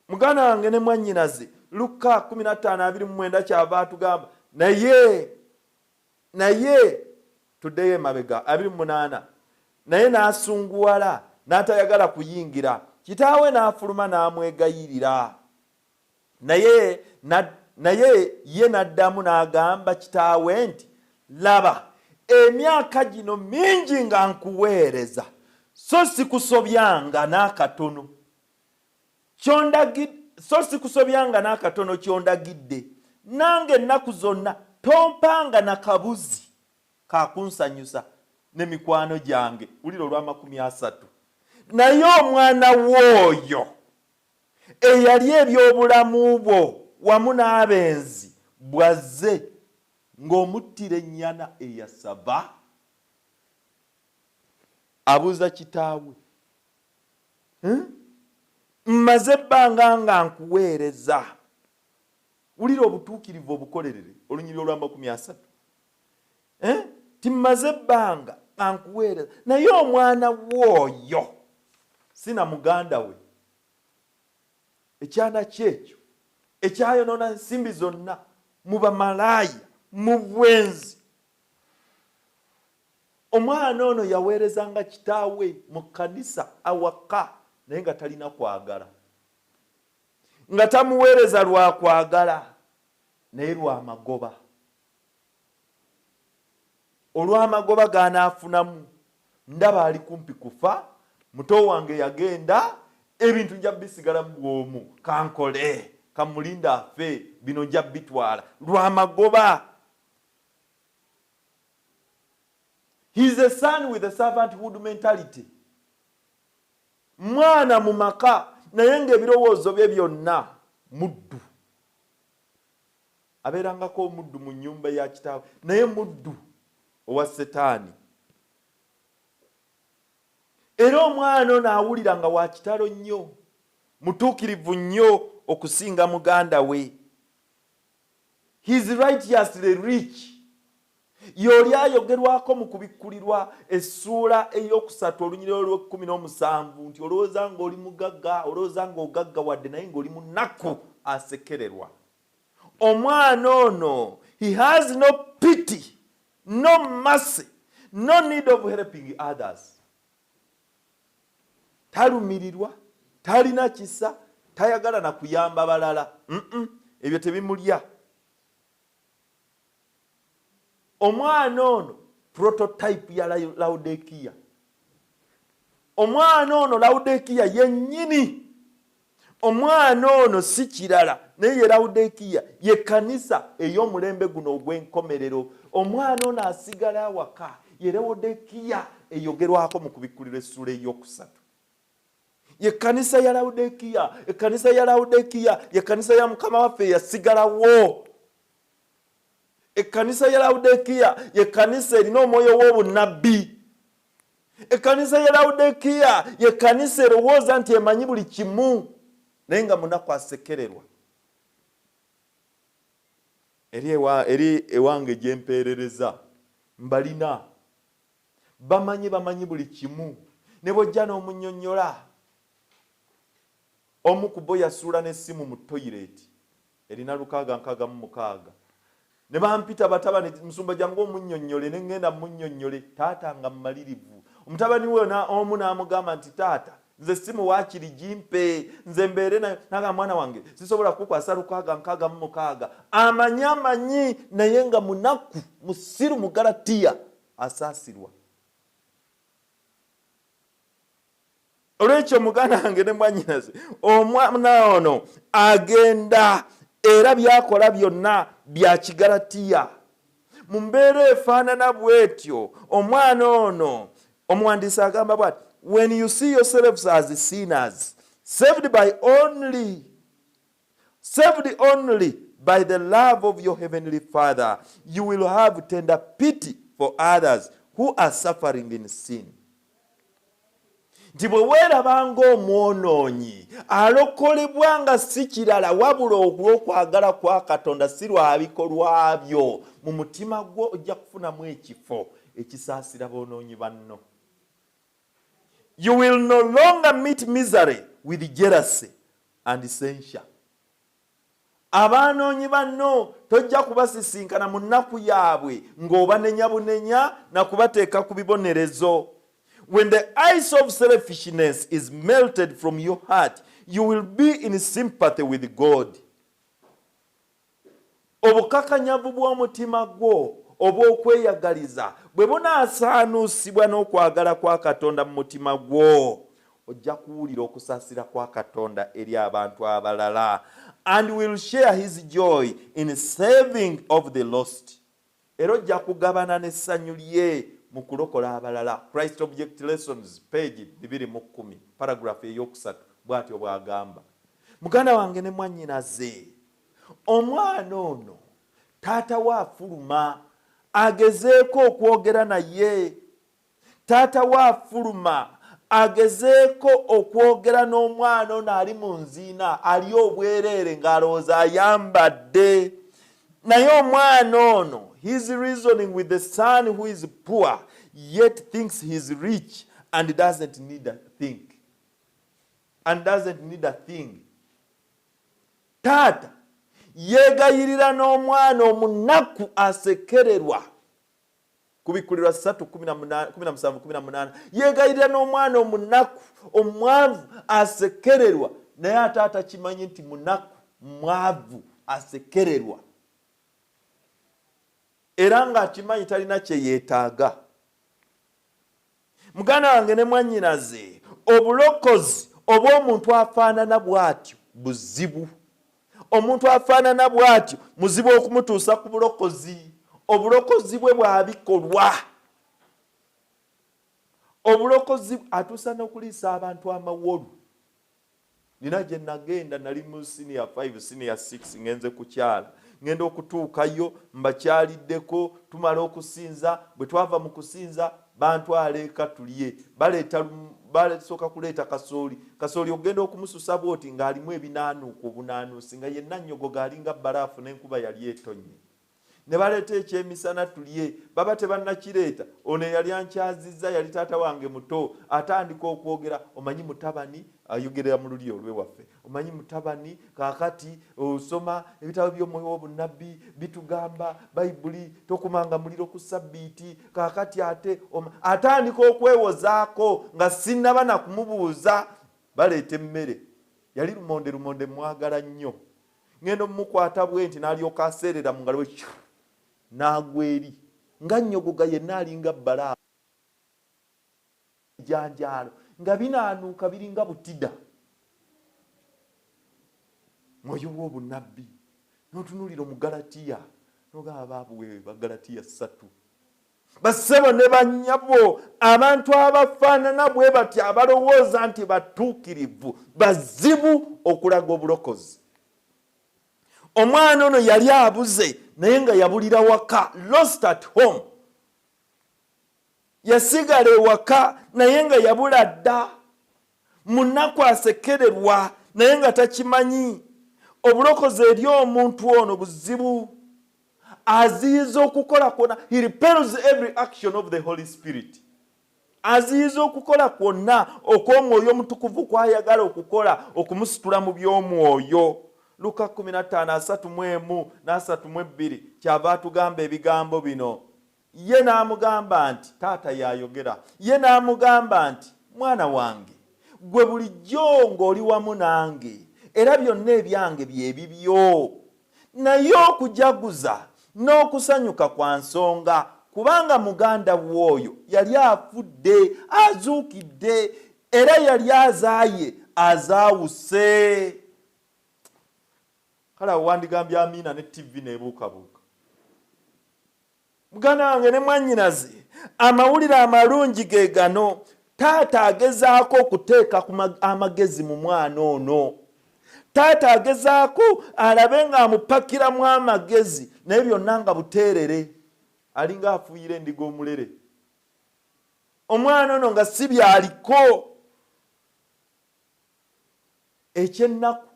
Muganda wange ne mwannyinaze, Lukka 15:29 kyava atugamba, naye tuddeyo emabega 28, naye n'asunguwala n'atayagala kuyingira, kitaawe n'afuluma n'amwegayirira. Naye ye n'addamu n'agamba kitaawe nti, laba, emyaka gino mingi nga nkuweereza, so sikusobyanga n'akatono, so sikusobyanga n'akatono kyondagidde, nange ennaku zonna tompanga na kabuzi kakunsanyusa ne mikwano gyange. Wulira olw'amakumi asatu, naye omwana w'oyo eyali ebyobulamu bwo wamu n'abenzi bw'azze, ng'omuttira ennyana eyasaba. Abuuza kitaawe, Mmaze ebbanga nga nkuweereza. Wulira obutuukirivu obukolerere, olunyiriri olw'amakumi asatu, Eh? Timmaze ebbanga nga nkuweereza, naye omwana w'oyo, sina muganda we, ekyana kyekyo ekyayonoona nsimbi zonna mu bamalaaya, mu bwenzi. Omwana ono yaweerezanga kitaawe mu kkanisa, awaka, naye nga talina kwagala, nga tamuweereza lwa kwagala, naye lwa magoba, olw'amagoba g'anaafunamu. Ndaba ali kumpi kufa, muto wange yagenda, ebintu nja bisigalamu bw'omu, kankole, kamulinda afe, bino nja bitwala lwamagoba. He is a son with a servanthood mentality. Mwana mu maka, naye ng'ebirowoozo bye byonna muddu. Abeerangako omuddu mu nnyumba ya kitaawe, naye muddu owa Setaani. Era omwana ono awulira nga wa kitalo nnyo, mutuukirivu nnyo okusinga muganda we. He is righteously rich. Y'oli ayogerwako mu Kubikkulirwa essuula ey'okusatu olunyiriro olw'ekumi n'omusanvu nti, olowooza ng'oli mugagga, olowooza ng'ogaggawadde, naye ng'oli munaku asekererwa. Omwana ono, he has no pity, no mercy, no need of helping others. Talumirirwa, talina kisa, tayagala na kuyamba balala. Ebyo tebimulya. Omwana ono prototype ya Laodikiya. Omwana ono Laodikiya yennyini. Omwana ono si kirala naye ye Laodikiya, ye kkanisa ey'omulembe guno ogw'enkomerero. Omwana ono asigala awaka ye Laodikiya eyogerwako mu Kubikkulirwa essuula ey'okusatu, ye kkanisa ya Laodikiya. Ekkanisa ya Laodikiya ye kkanisa ya Mukama waffe eyasigalawo. Ekkanisa ya Lawudekiya ye kkanisa erina omwoyo w'obunnabbi. Ekkanisa ya Lawudekiya ye kkanisa erowooza nti emanyi buli kimu, naye nga munaku asekererwa. Eri ewange gye mpeerereza mbalina, bamanyi, bamanyi buli kimu, ne bw'ojja n'omunnyonnyola. Omu ku bo yasuula n'essimu mu toilet erina 666, ne bampita, "Batabani, musumba, jangu omunnyonnyole." Ne ŋŋenda munnyonnyole. Taata nga mmalirivu, omutabani we omu n'amugamba nti, "Taata, nze simu waakiri gimpe, nze mbeere nayo." Naga, "Mwana wange, sisobola kukwasa 666." Amanyi, amanyi, naye nga munaku, musiru, Mugalatiya asaasirwa. Olwekyo, muganda wange ne mwanyinaze, omwana ono agenda era byakola byonna bya Kigalatiya. Mu mbeera efaanana bwetyo, omwana ono, omuwandiisi agamba bwati, "When you see yourselves as sinners saved only by the love of your heavenly Father, you will have tender pity for others who are suffering in sin." Nti bwe weeraba ng'omwonoonyi alokolebwa nga si kirala wabula olw'okwagala kwa Katonda, si lwa bikolwa byo, mu mutima gwo ojja kufunamu ekifo ekisaasira boonoonyi banno. You will no longer meet misery with jealousy and censure. Abanoonyi banno tojja kubasisinkana mu nnaku yaabwe ng'obanenya bunenya na kubateeka ku bibonerezo. When the ice of selfishness is melted from your heart, you will be in sympathy with God. Obukakanyavu bw'omutima gwo obw'okweyagaliza bwe bunaasaanuusibwa n'okwagala kwa Katonda mu mutima gwo, ojja kuwulira okusaasira kwa Katonda eri abantu abalala, and will share his joy in saving of the lost. Era ojja kugabana n'essanyu lye mu kulokola abalala. Christ Object Lessons, page 210, paragraph eyokusatu, bw'atyo bw'agamba. Muganda wange ne mwannyinaze, omwana ono taata we afuluma agezeeko okwogera naye. Taata we afuluma agezeeko okwogera n'omwana ono ali mu nziina, ali obwereere ng'alowooza ayambadde. Naye omwana ono, his reasoning with the son who is poor yet thinks he is rich and doesn't need a thing, and doesn't need a thing. Taata yeegayirira n'omwana omunaku asekererwa. Kubikkulirwa 3:17-18. Yeegayirira n'omwana omunaku omwavu asekererwa, naye ate atakimanyi nti munaku, mwavu, asekererwa, era ng'akimanyi talina kye yeetaaga. Muganda wange ne mwannyinaze, obulokozi obw'omuntu afaanana bw'atyo buzibu. Omuntu afaanana bw'atyo muzibu okumutuusa ku bulokozi. Obulokozi bwe bwabikolwa. Obulokozi atuusa n'okuliisa abantu amawolu. Nina gye nagenda, nali mu senior 5, senior 6, ngenze kukyala. Ngenda okutuukayo, mbakyaliddeko, tumala okusinza. Bwe twava mu kusinza, bantwala eka tulye. Baleeta, basooka kuleeta kasooli. Kasooli ogenda okumususa bwoti ng'alimu ebinaanuuka obunaanuusi, nga yenna nnyogoga, alinga bbalaafu, n'enkuba yali etonnye. Ne baleeta ekyemisana tulye. Baba tebannakireeta, ono eyali ankyazizza yali taata wange muto, atandika okwogera, "Omanyi mutabani," ayogerera mu lulyo olwewaffe, "omanyi mutabani, kaakati osoma ebitabo by'omwoyo w'obunnabbi, bitugamba Bayibuli tokumanga muliro ku sabbiiti. Kaakati ate atandika okwewozaako nga sinnaba na kumubuuza. Baleeta emmere, yali lumonde. Lumonde mwagala nnyo. Ngenda omumukwata bwe nti, n'alyoka aseerera mu ngalo bwe n'agwa eri nga nnyogoga, yenna alinga bbalaafu, janjaalo nga binaanuuka, biringa butida. Mwoyo w'obunnabbi n'otunuulira Omugalatiya nogamba, baabuwe Bagalatiya 3. Bassebo ne bannyabo, abantu abafaanana bwe batyo, abalowooza nti batuukirivu, bazibu okulaga obulokozi. Omwana ono yali abuze naye nga yabulira waka, lost at home. Yasigala ewaka naye nga yabula dda. Munaku asekererwa naye nga takimanyi. Obulokozi eri omuntu ono buzibu, aziyiza okukola kwonna. He repels every action of the Holy Spirit. Aziyiza okukola kwonna okw'Omwoyo Omutukuvu kwayagala okukola okumusitula mu by'omwoyo. Luka 15:31 n'32 kyava atugamba ebigambo bino. Ye n'amugamba nti, taata yayogera, ye n'amugamba nti, mwana wange, gwe bulijjo ng'oli wamu nange, era byonna ebyange bye bibyo. Naye okujaguza n'okusanyuka kwa nsonga, kubanga muganda w'oyo yali afudde azuukidde, era yali azaaye azaawuse. Kale awo wandigambye amiina ne ttivi n'ebuukabuuka. Muganda wange ne mwannyinaze, amawulire amalungi ge gano. Taata agezaako okuteeka amagezi mu mwana ono. Taata agezaako alabe ng'amupakiramu amagezi, naye byonna nga buteerere, alinga afuuyira endiga omulere. Omwana ono nga si byaliko. Eky'ennaku,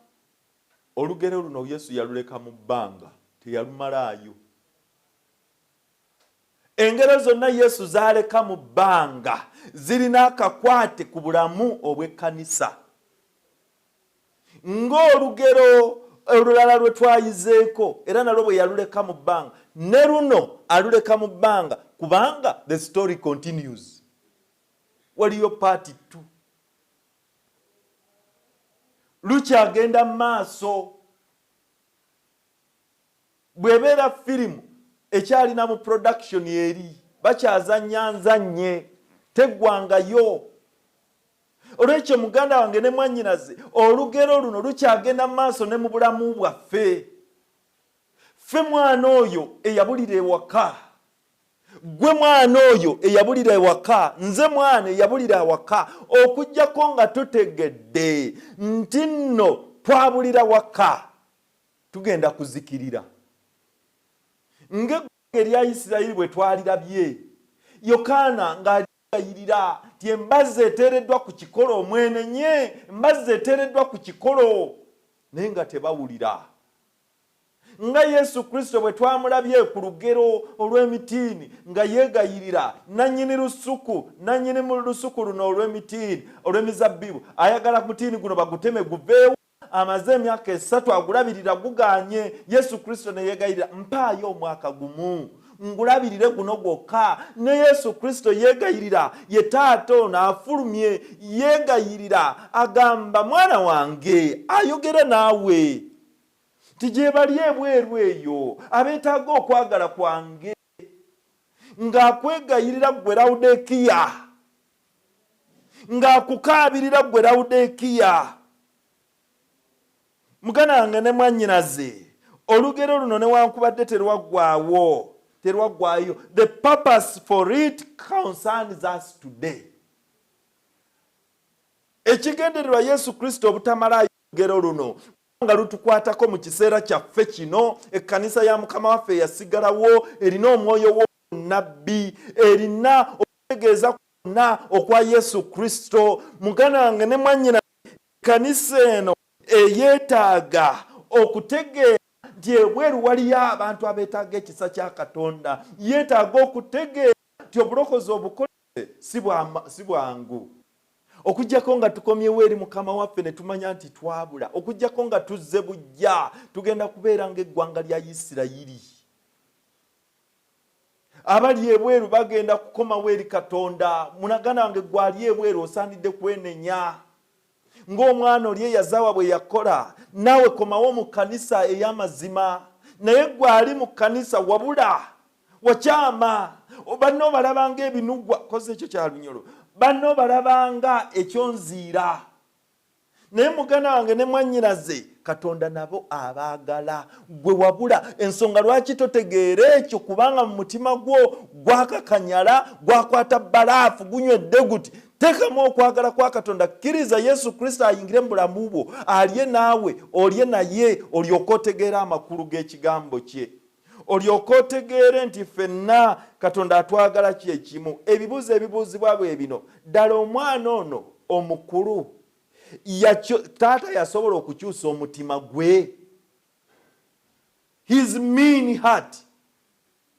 olugero luno Yesu yaluleka mu bbanga, teyalumalaayo. Engero zonna Yesu z'aleka mu bbanga zirina akakwate ku bulamu obw'ekkanisa. Ng'olugero olulala lwe twayizeeko, era nalwo bwe yaluleka mu bbanga, ne luno aluleka mu bbanga kubanga the story continues. Waliyo part 2. Lukyagenda mu maaso. Bw'ebeera firimu ekyalina mu production, eri bakyazannya nzannye, teggwangayo. Olwekyo muganda wange ne mwannyinaze, olugero luno lukyagenda mu maaso ne mu bulamu bwaffe. Ffe mwana oyo eyabulira ewaka, gwe mwana oyo eyabulira ewaka, nze mwana eyabulira awaka, okuggyako nga tutegedde nti nno twabulira waka, tugenda kuzikirira ng'eggwanga erya Isirayiri bwe twalirabye Yokaana ng'aligayirira nti embazzi eteereddwa ku kikolo, mwenenye, embazzi eteereddwa ku kikolo, naye nga tebawulira. Nga Yesu Kristo bwe twamulabye ku lugero olw'emitiini nga yeegayirira nannyini lusuku, nannyini mu lusuku luno olw'emitiini, olw'emizabbibu, ayagala mutiini guno baguteme guveewo, amaze emyaka 3 agulabirira guganye. Yesu Kristo ne yeegayirira, mpaayo omwaka gumu ngulabirire guno gwokka. Ne Yesu Kristo yeegayirira, ye taata ono afulumye, yeegayirira, agamba mwana wange, ayogera naawe nti gye bali ebweru eyo abeetaaga okwagala kwange, ng'akwegayirira ggwe Lawudekiya, ng'akukaabirira ggwe Lawudekiya. Muganda wange ne mwannyinaze, olugero luno newankubadde terwaggwawo, terwaggwayo, the purpose for it concerns us today. Ekigendererwa Yesu Kristo obutamalayo olugero luno nga lutukwatako mu kiseera kyaffe kino. Ekkanisa ya Mukama waffe eyasigalawo erina omwoyo w'obunnabbi, erina okutegeeza kwonna okwa Yesu Kristo. Muganda wange ne mwannyina, ekkanisa eno eyeetaaga okutegeera nti ebweru waliyo abantu abeetaaga ekisa kya Katonda. Yeetaaga okutegeera nti obulokozi obukole si bwangu, okuggyako nga tukomyewo eri Mukama waffe ne tumanya nti twabula, okuggyako nga tuzze bujja, tugenda kubeera ng'eggwanga lya Isirayiri. Abali ebweru bagenda kukomawo eri Katonda. Munagana wange gwali ebweru, osaanidde kwenenya ng'omwana oli eyazaawa bwe yakola. Naawe komawo mu kkanisa ey'amazima. Naye gwali mu kkanisa wabula wakyama, banno balabanga ebinugwa, koze ekyo kya Lunyolo, banno balabanga ekyonziira. Naye muganda wange ne mwannyinaze, Katonda nabo abaagala. Gwe wabula ensonga lwaki totegeera ekyo, kubanga mu mutima gwo gwakakanyala, gwakwata bbalaafu, gunywedde guti. Teekamu okwagala kwa Katonda, kkiriza Yesu Kristo ayingire mu bulamu bwo, alye naawe, olye naye, olyoke otegeere amakulu g'ekigambo kye, olyoke otegeere nti ffenna Katonda atwagala kye kimu. Ebibuuzo ebibuuzibwa bwe bino: ddala omwana ono omukulu taata yasobola okukyusa omutima gwe? His mean heart,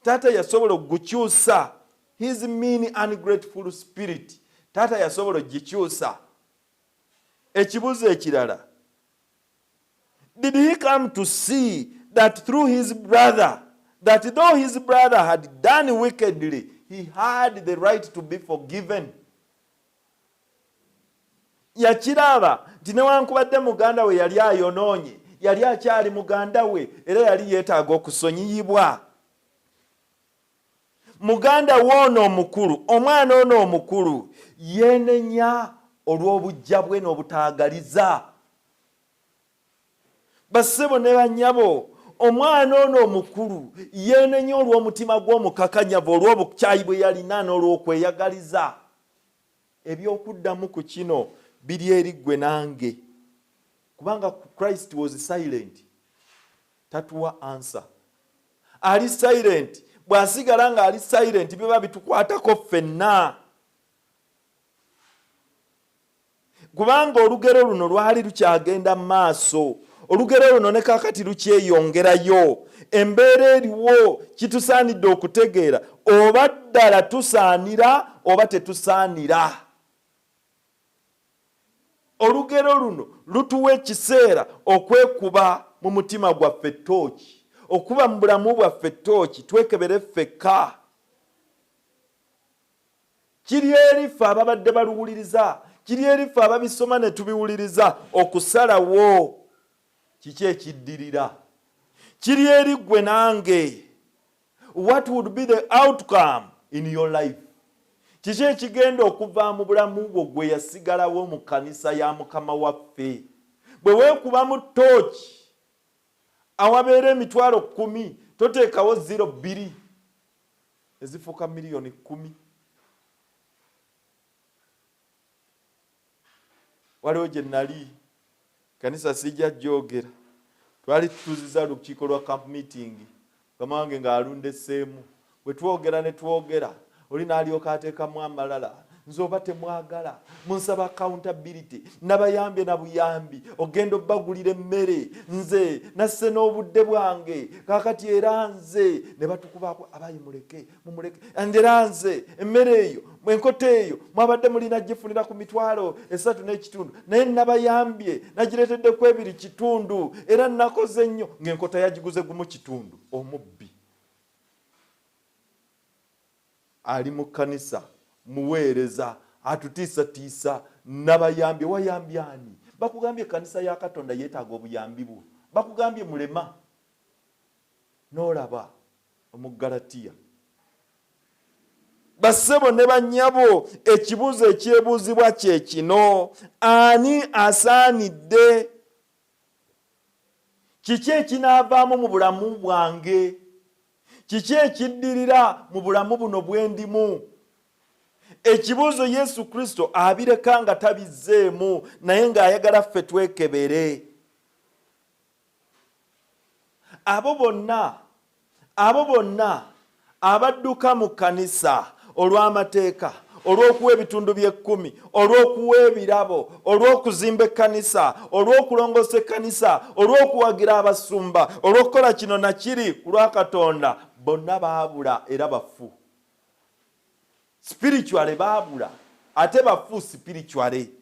taata yasobola okugukyusa? His mean ungrateful spirit, taata yasobola okugikyusa? Ekibuuzo ekirala: did he come to see that through his brother, that though his brother had done wickedly, he had the right to be forgiven? Yakiraba nti newankubadde muganda we yali ayonoonye, yali akyali muganda we era yali yeetaaga okusonyiyibwa. Muganda w'ono omukulu, omwana ono omukulu, yeenenya olw'obujja bwe n'obutaagaliza? Bassebo ne bannyabo, omwana ono omukulu yeenenya olw'omutima gw'omukakanyavu, olw'obukyayi bwe yalina n'olw'okweyagaliza? Ebyokuddamu ku kino biri eri ggwe nange, kubanga Christ was silent, tatuwa answer, ali silent. Bw'asigala ng'ali silent, biba bitukwatako ffenna, kubanga olugero luno lwali lukyagenda mu maaso. Olugero luno ne kaakati lukyeyongerayo. Embeera eriwo kitusaanidde okutegeera oba ddala tusaanira oba tetusaanira. Olugero luno lutuwa ekiseera okwekuba mu mutima gwaffe ttooki, okuba mu bulamu bwaffe ttooki, twekebere ffekka. Kiri eri ffe ababadde baluwuliriza, kiri eri ffe ababisoma ne tubiwuliriza okusalawo kiki ekiddirira. Kiri eri ggwe nange. What would be the outcome in your life? Kiki ekigenda okuva mu bulamu bwo gwe yasigalawo mu kkanisa ya Mukama waffe? Bwe weekubamu ttooki awabeera 100,000, toteekawo ziro bbiri ezifuuka 10,000,000? Waliwo gye nali, kanisa sijja gyogera, twali tutuuziza lukiiko lwa camp meeting, mukama wange ng'alundeseemu. Bwe twogera ne twogera, oli n'alyoka ateekamu amalala: "Nze oba temwagala, munsaba accountability. Nabayambye na buyambi, ogenda obbagulira emmere, nze nasse n'obudde bwange. Kakati era nze ne batukubaako abayi, muleke, mumuleke. And era nze emmere eyo, enkota eyo mwabadde mulina gifunira ku 350,000, naye nabayambye nagireeteddeku 2.5, era nakoze nnyo." Ng'enkota yagiguze 1.5. Omubbi ali mu kkanisa, muweereza, atutiisatiisa: "Nabayambye." Wayambye ani? Bakugambye ekkanisa ya Katonda yeetaaga obuyambi bwo? Bakugambye mulema? N'olaba Omugalatiya. Bassebo ne bannyabo, ekibuuzo ekyebuuzibwa kye kino: ani asaanidde? Kiki ekinaavaamu mu bulamu bwange? Kiki ekiddirira mu bulamu buno bwe ndimu? Ekibuuzo Yesu Kristo abireka nga tabizzeemu, naye ng'ayagala ffe twekebere. Abo bonna abadduka mu kkanisa olw'amateeka, olw'okuwa ebitundu by'ekkumi, olw'okuwa ebirabo, olw'okuzimba ekkanisa, olw'okulongoosa ekkanisa, olw'okuwagira abasumba, olw'okukola kino nakiri ku lwa Katonda, bonna baabula era bafu spiritually. Baabula ate bafu spiritually.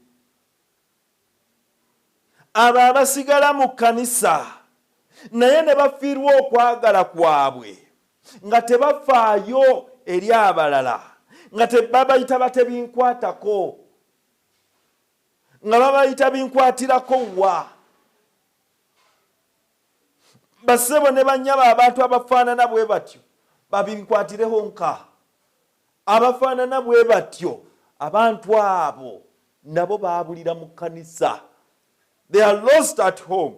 Abo abasigala mu kkanisa naye ne bafiirwa okwagala kwabwe, nga tebafaayo eri abalala, nga babayita batebinkwatako, nga babayita binkwatirako wa, bassebo ne bannyabo, abantu abafaanana bwe batyo babinkwatireho nka abafaanana bwe batyo, abantu abo nabo baabulira mu kkanisa. They are lost at home.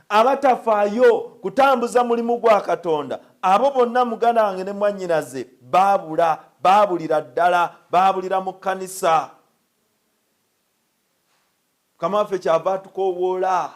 Abatafaayo kutambuza mulimu gwa Katonda, abo bonna muganda wange ne mwannyinaze baabula, baabulira ddala, baabulira mu kkanisa. Mukama waffe kyava atukoowoola.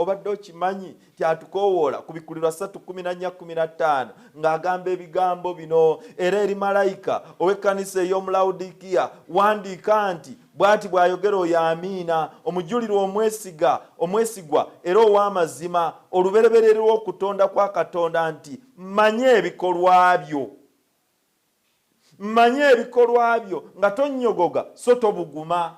Obadde okimanyi nti atukoowoola Kubikkulirwa 3:14-15 ng'agamba ebigambo bino, Era eri malayika ow'ekkanisa ey'omu Lawodikiya wandiika nti, Bw'ati bw'ayogera oyo Amiina, omujulirwa omwesiga, omwesigwa era ow'amazima, olubereberye lw'okutonda kwa Katonda nti, Mmanyi ebikolwa byo. Mmanyi ebikolwa byo, nga tonnyogoga so tobuguma.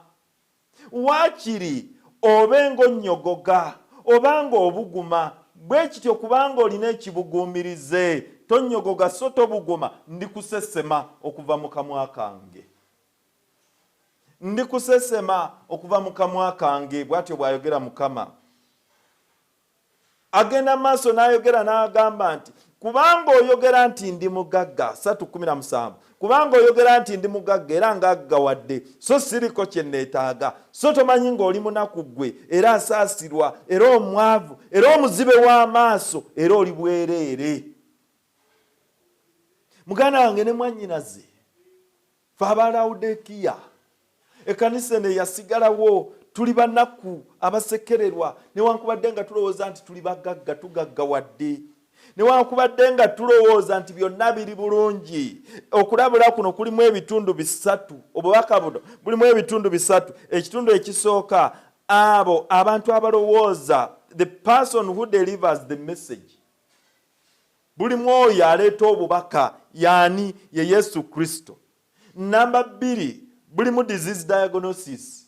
Waakiri obe ng'onnyogoga oba ng'obuguma, bwe kityo kubanga olina ekibuguumirize, tonnyogoga so tobuguma, ndikusesema okuva mu kamwa kange. Ndikusesema okuva mu kamwa kange, bw'atyo bw'ayogera Mukama. Agenda mu maaso n'ayogera n'agamba nti, Kubanga oyogera nti ndi mugagga, 3:17, kubanga oyogera nti ndi mugagga era ngaggawadde, so siriko kye neetaaga, so tomanyi ng'oli munaku ggwe, era asaasirwa, era omwavu, era omuzibe w'amaaso, era oli bwereere. Muganda wange ne mwannyinaze, Ffe aba Lawudekiya, ekkanisa eno eyasigalawo, tuli banaku abasekererwa, newankubadde nga tulowooza nti tuli bagagga, tugaggawadde, newankubadde nga tulowooza nti byonna biri bulungi. Okulabula kuno kulimu ebitundu bisatu, obubaka buno bulimu ebitundu bisatu. Ekitundu ekisooka, abo abantu abalowooza, the person who delivers the message, Bulimu oyo aleeta obubaka yaani? Ye Yesu Kristo. Namba bbiri, bulimu disease diagnosis,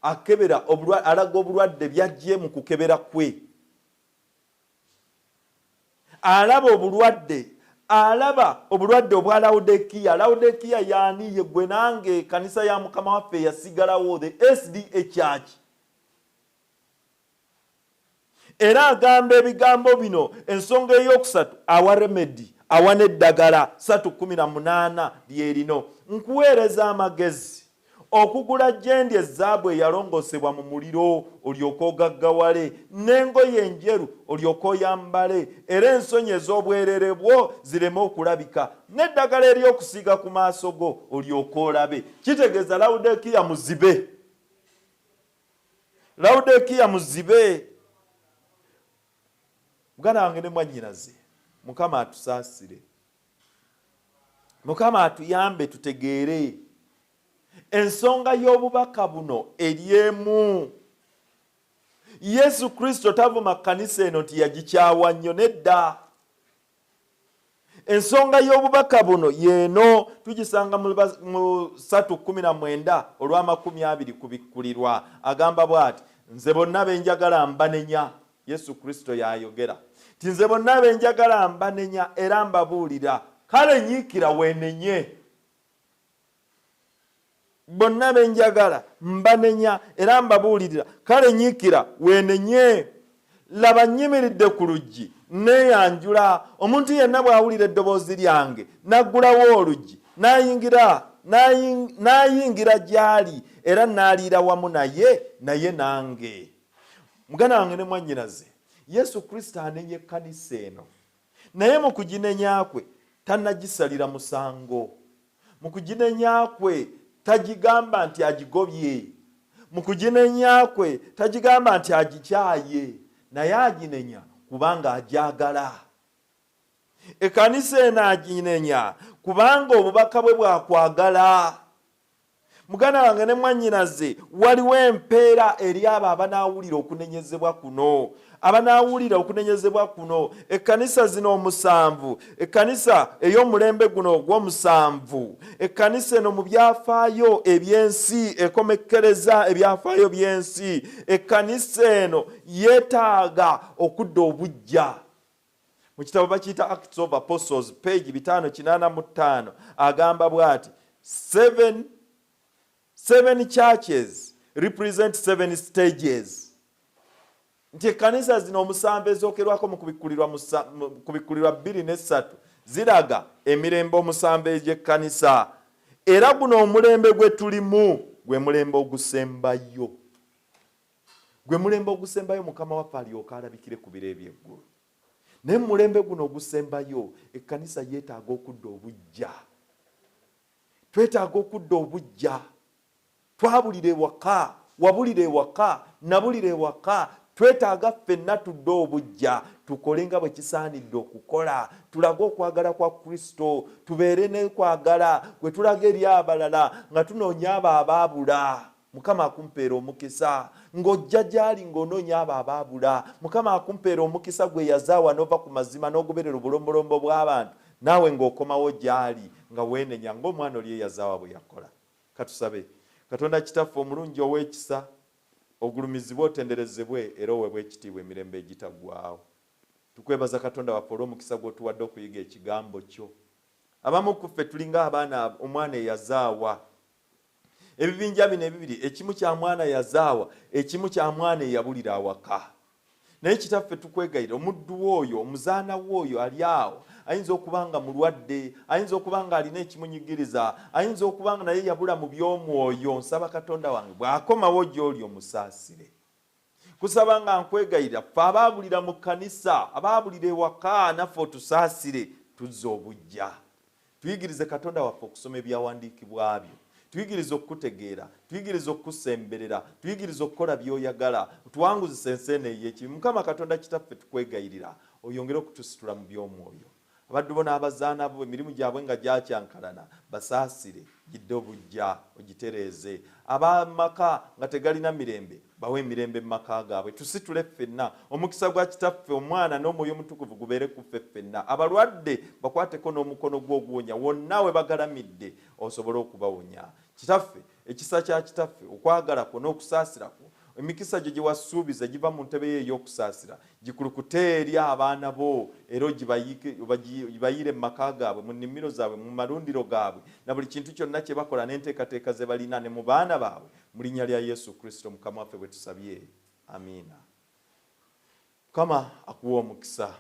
akebera alaga obulwadde byajje mu kukebera kwe, alaba obulwadde, alaba obulwadde obwa Lawudekiya. Lawudekiya yaani? Ye gwe nange, kanisa ya Mukama waffe eyasigalawo, the SDA Church. Era agamba ebigambo bino. Ensonga ey'okusatu, awa remedy, awa n'eddagala. 3:18 lyerino: Nkuweereza amagezi okugula gyendi ezaabu eyalongoosebwa mu muliro, olyoke ogaggawale, n'engoye enjeru olyoke oyambale, era ensonyi ez'obwerere bwo zireme okulabika, n'eddagala ery'okusiiga ku maaso go olyoke olabe. Kitegeeza Lawudekiya muzibe. Lawudekiya muzibe. Muganda wange ne mwannyinaze, Mukama atusaasire, Mukama atuyambe tutegeere ensonga y'obubaka buno eri emu. Yesu Kristo tavuma kkanisa eno nti yagikyawa nnyo, nedda. Ensonga y'obubaka buno y'eno, tugisanga mu 3:19 olw'amakumi abiri Kubikkulirwa. Agamba bw'ati, Nze bonna be njagala mbanenya. Yesu Kristo y'ayogera nti, Nze bonna be njagala mbanenya era mbabuulira, kale nyiikira weenenye. Bonna be njagala mbanenya era mbabuulirira, kale nyiikira weenenye. Laba, nnyimiridde ku luggi nneeyanjula. Omuntu yenna bw'awulira eddoboozi lyange n'aggulawo oluggi, n'ayingira n'ayingira gy'ali era n'aliira wamu naye, naye nange. Muganda wange ne mwannyinaze, Yesu Kristo anenya ekkanisa eno, naye mu kuginenya kwe tannagisalira musango. Mu kuginenya kwe tagigamba nti agigobye. Mu kuginenya kwe tagigamba nti agikyaye, naye aginenya kubanga agyagala. Ekkanisa eno aginenya kubanga obubaka bwe bwakwagala. Muganda wange ne mwannyinaze, waliwo empeera eri abo abanaawulira okunenyezebwa kuno, abanaawulira okunenyezebwa kuno. Ekkanisa zino omusanvu, ekkanisa ey'omulembe guno ogw'omusanvu, ekkanisa eno mu byafaayo eby'ensi ekomekkereza ebyafaayo by'ensi, ekkanisa eno yeetaaga okudda obuggya. Mu kitabo bakiyita Acts of Apostles, page 585, agamba bw'ati, Seven churches represent seven stages, nti ekkanisa zino omusanvu ezookerwako mu Kubikkulirwa 2 ne 3 ziraga emirembe omusanvu egy'ekkanisa. Era guno omulembe gwe tulimu gwe mulembe ogusembayo, gwe mulembe ogusembayo Mukama waffe alyoke alabikire ku biro eby'eggulu. Naye mu mulembe guno ogusembayo, ekkanisa yeetaaga okudda obuggya. Twetaaga okudda obuggya. Twabulira ewaka, wabulira ewaka, nabulira ewaka. Twetaaga ffenna tudde obuggya, tukole nga bwe kisaanidde okukola, tulage okwagala kwa Kristo, tubeere n'okwagala kwe tulaga eri abalala nga tunoonya abo abaabula. Mukama akumpeera omukisa ng'ojja gy'ali ng'onoonya abo abaabula. Mukama akumpeera omukisa gwe yazaawa n'ova ku mazima n'ogoberera obulombolombo bw'abantu, naawe ng'okomawo gy'ali nga weenenya ng'omwana oli eyazaawa bwe yakola. Katusabe. Katonda Kitaffe omulungi ow'ekisa, ogulumizibwe, otenderezebwe era oweebwe ekitiibwa emirembe egitaggwaawo. Tukwebaza Katonda waffe olw'omukisa gw'otuwadde okuyiga ekigambo kyo. Abamu ku ffe tulinga abaana omwana eyazaawa. Ebibinja bino ebibiri, ekimu kya mwana yazaawa, ekimu kya mwana eyabulira awaka. Naye Kitaffe tukwegayirira, omuddu wo oyo, omuzaana wo oyo ali awo, ayinza okuba nga mulwadde, ayinza okuba nga alina ekimunyigiriza, ayinza okuba nga naye yabula mu by'omwoyo. Nsaba Katonda wange bw'akomawo gy'oli omusaasire. Kusaba nga nkwegayirira, ffe abaabulira mu kkanisa, abaabulira ewaka, naffe otusaasire, tuzze obuggya. Tuyigirize Katonda waffe okusoma ebyawandiikibwa byo. Tuyigirize okukutegeera. Tuyigirize okukusemberera. Tuyigirize okukola by'oyagala. Otuwanguzise ensi eno ey'ekibi. Mukama Katonda Kitaffe tukwegayirira oyongere okutusitula mu by'omwoyo. Abaddu bo n'abazaana bo emirimu gyabwe nga gyakyankalana, basaasire, gidde obuggya, ogitereeze. Ab'amaka nga tegalina mirembe, bawe emirembe mu maka gaabwe. Tusitule ffenna. Omukisa gwa Kitaffe, Omwana, n'Omwoyo Omutukuvu gubeere ku ffe ffenna. Abalwadde bakwateko n'omukono gwo oguwonya wonna we bagalamidde, osobole okubawonya. Kitaffe, ekisa kya Kitaffe, okwagala kwo n'okusaasira kwo, emikisa gyo gye wasuubiza egiva mu ntebe yo ey'okusaasira, gikulukute eri abaana bo, era ogibayiire mu maka gaabwe, mu nnimiro zaabwe, mu malundiro gaabwe, na buli kintu kyonna kye bakola n'enteekateeka ze balina, ne mu baana baabwe. Mu linnya lya Yesu Kristo Mukama waffe bwe tusabye. Amiina. Mukama akuwe omukisa.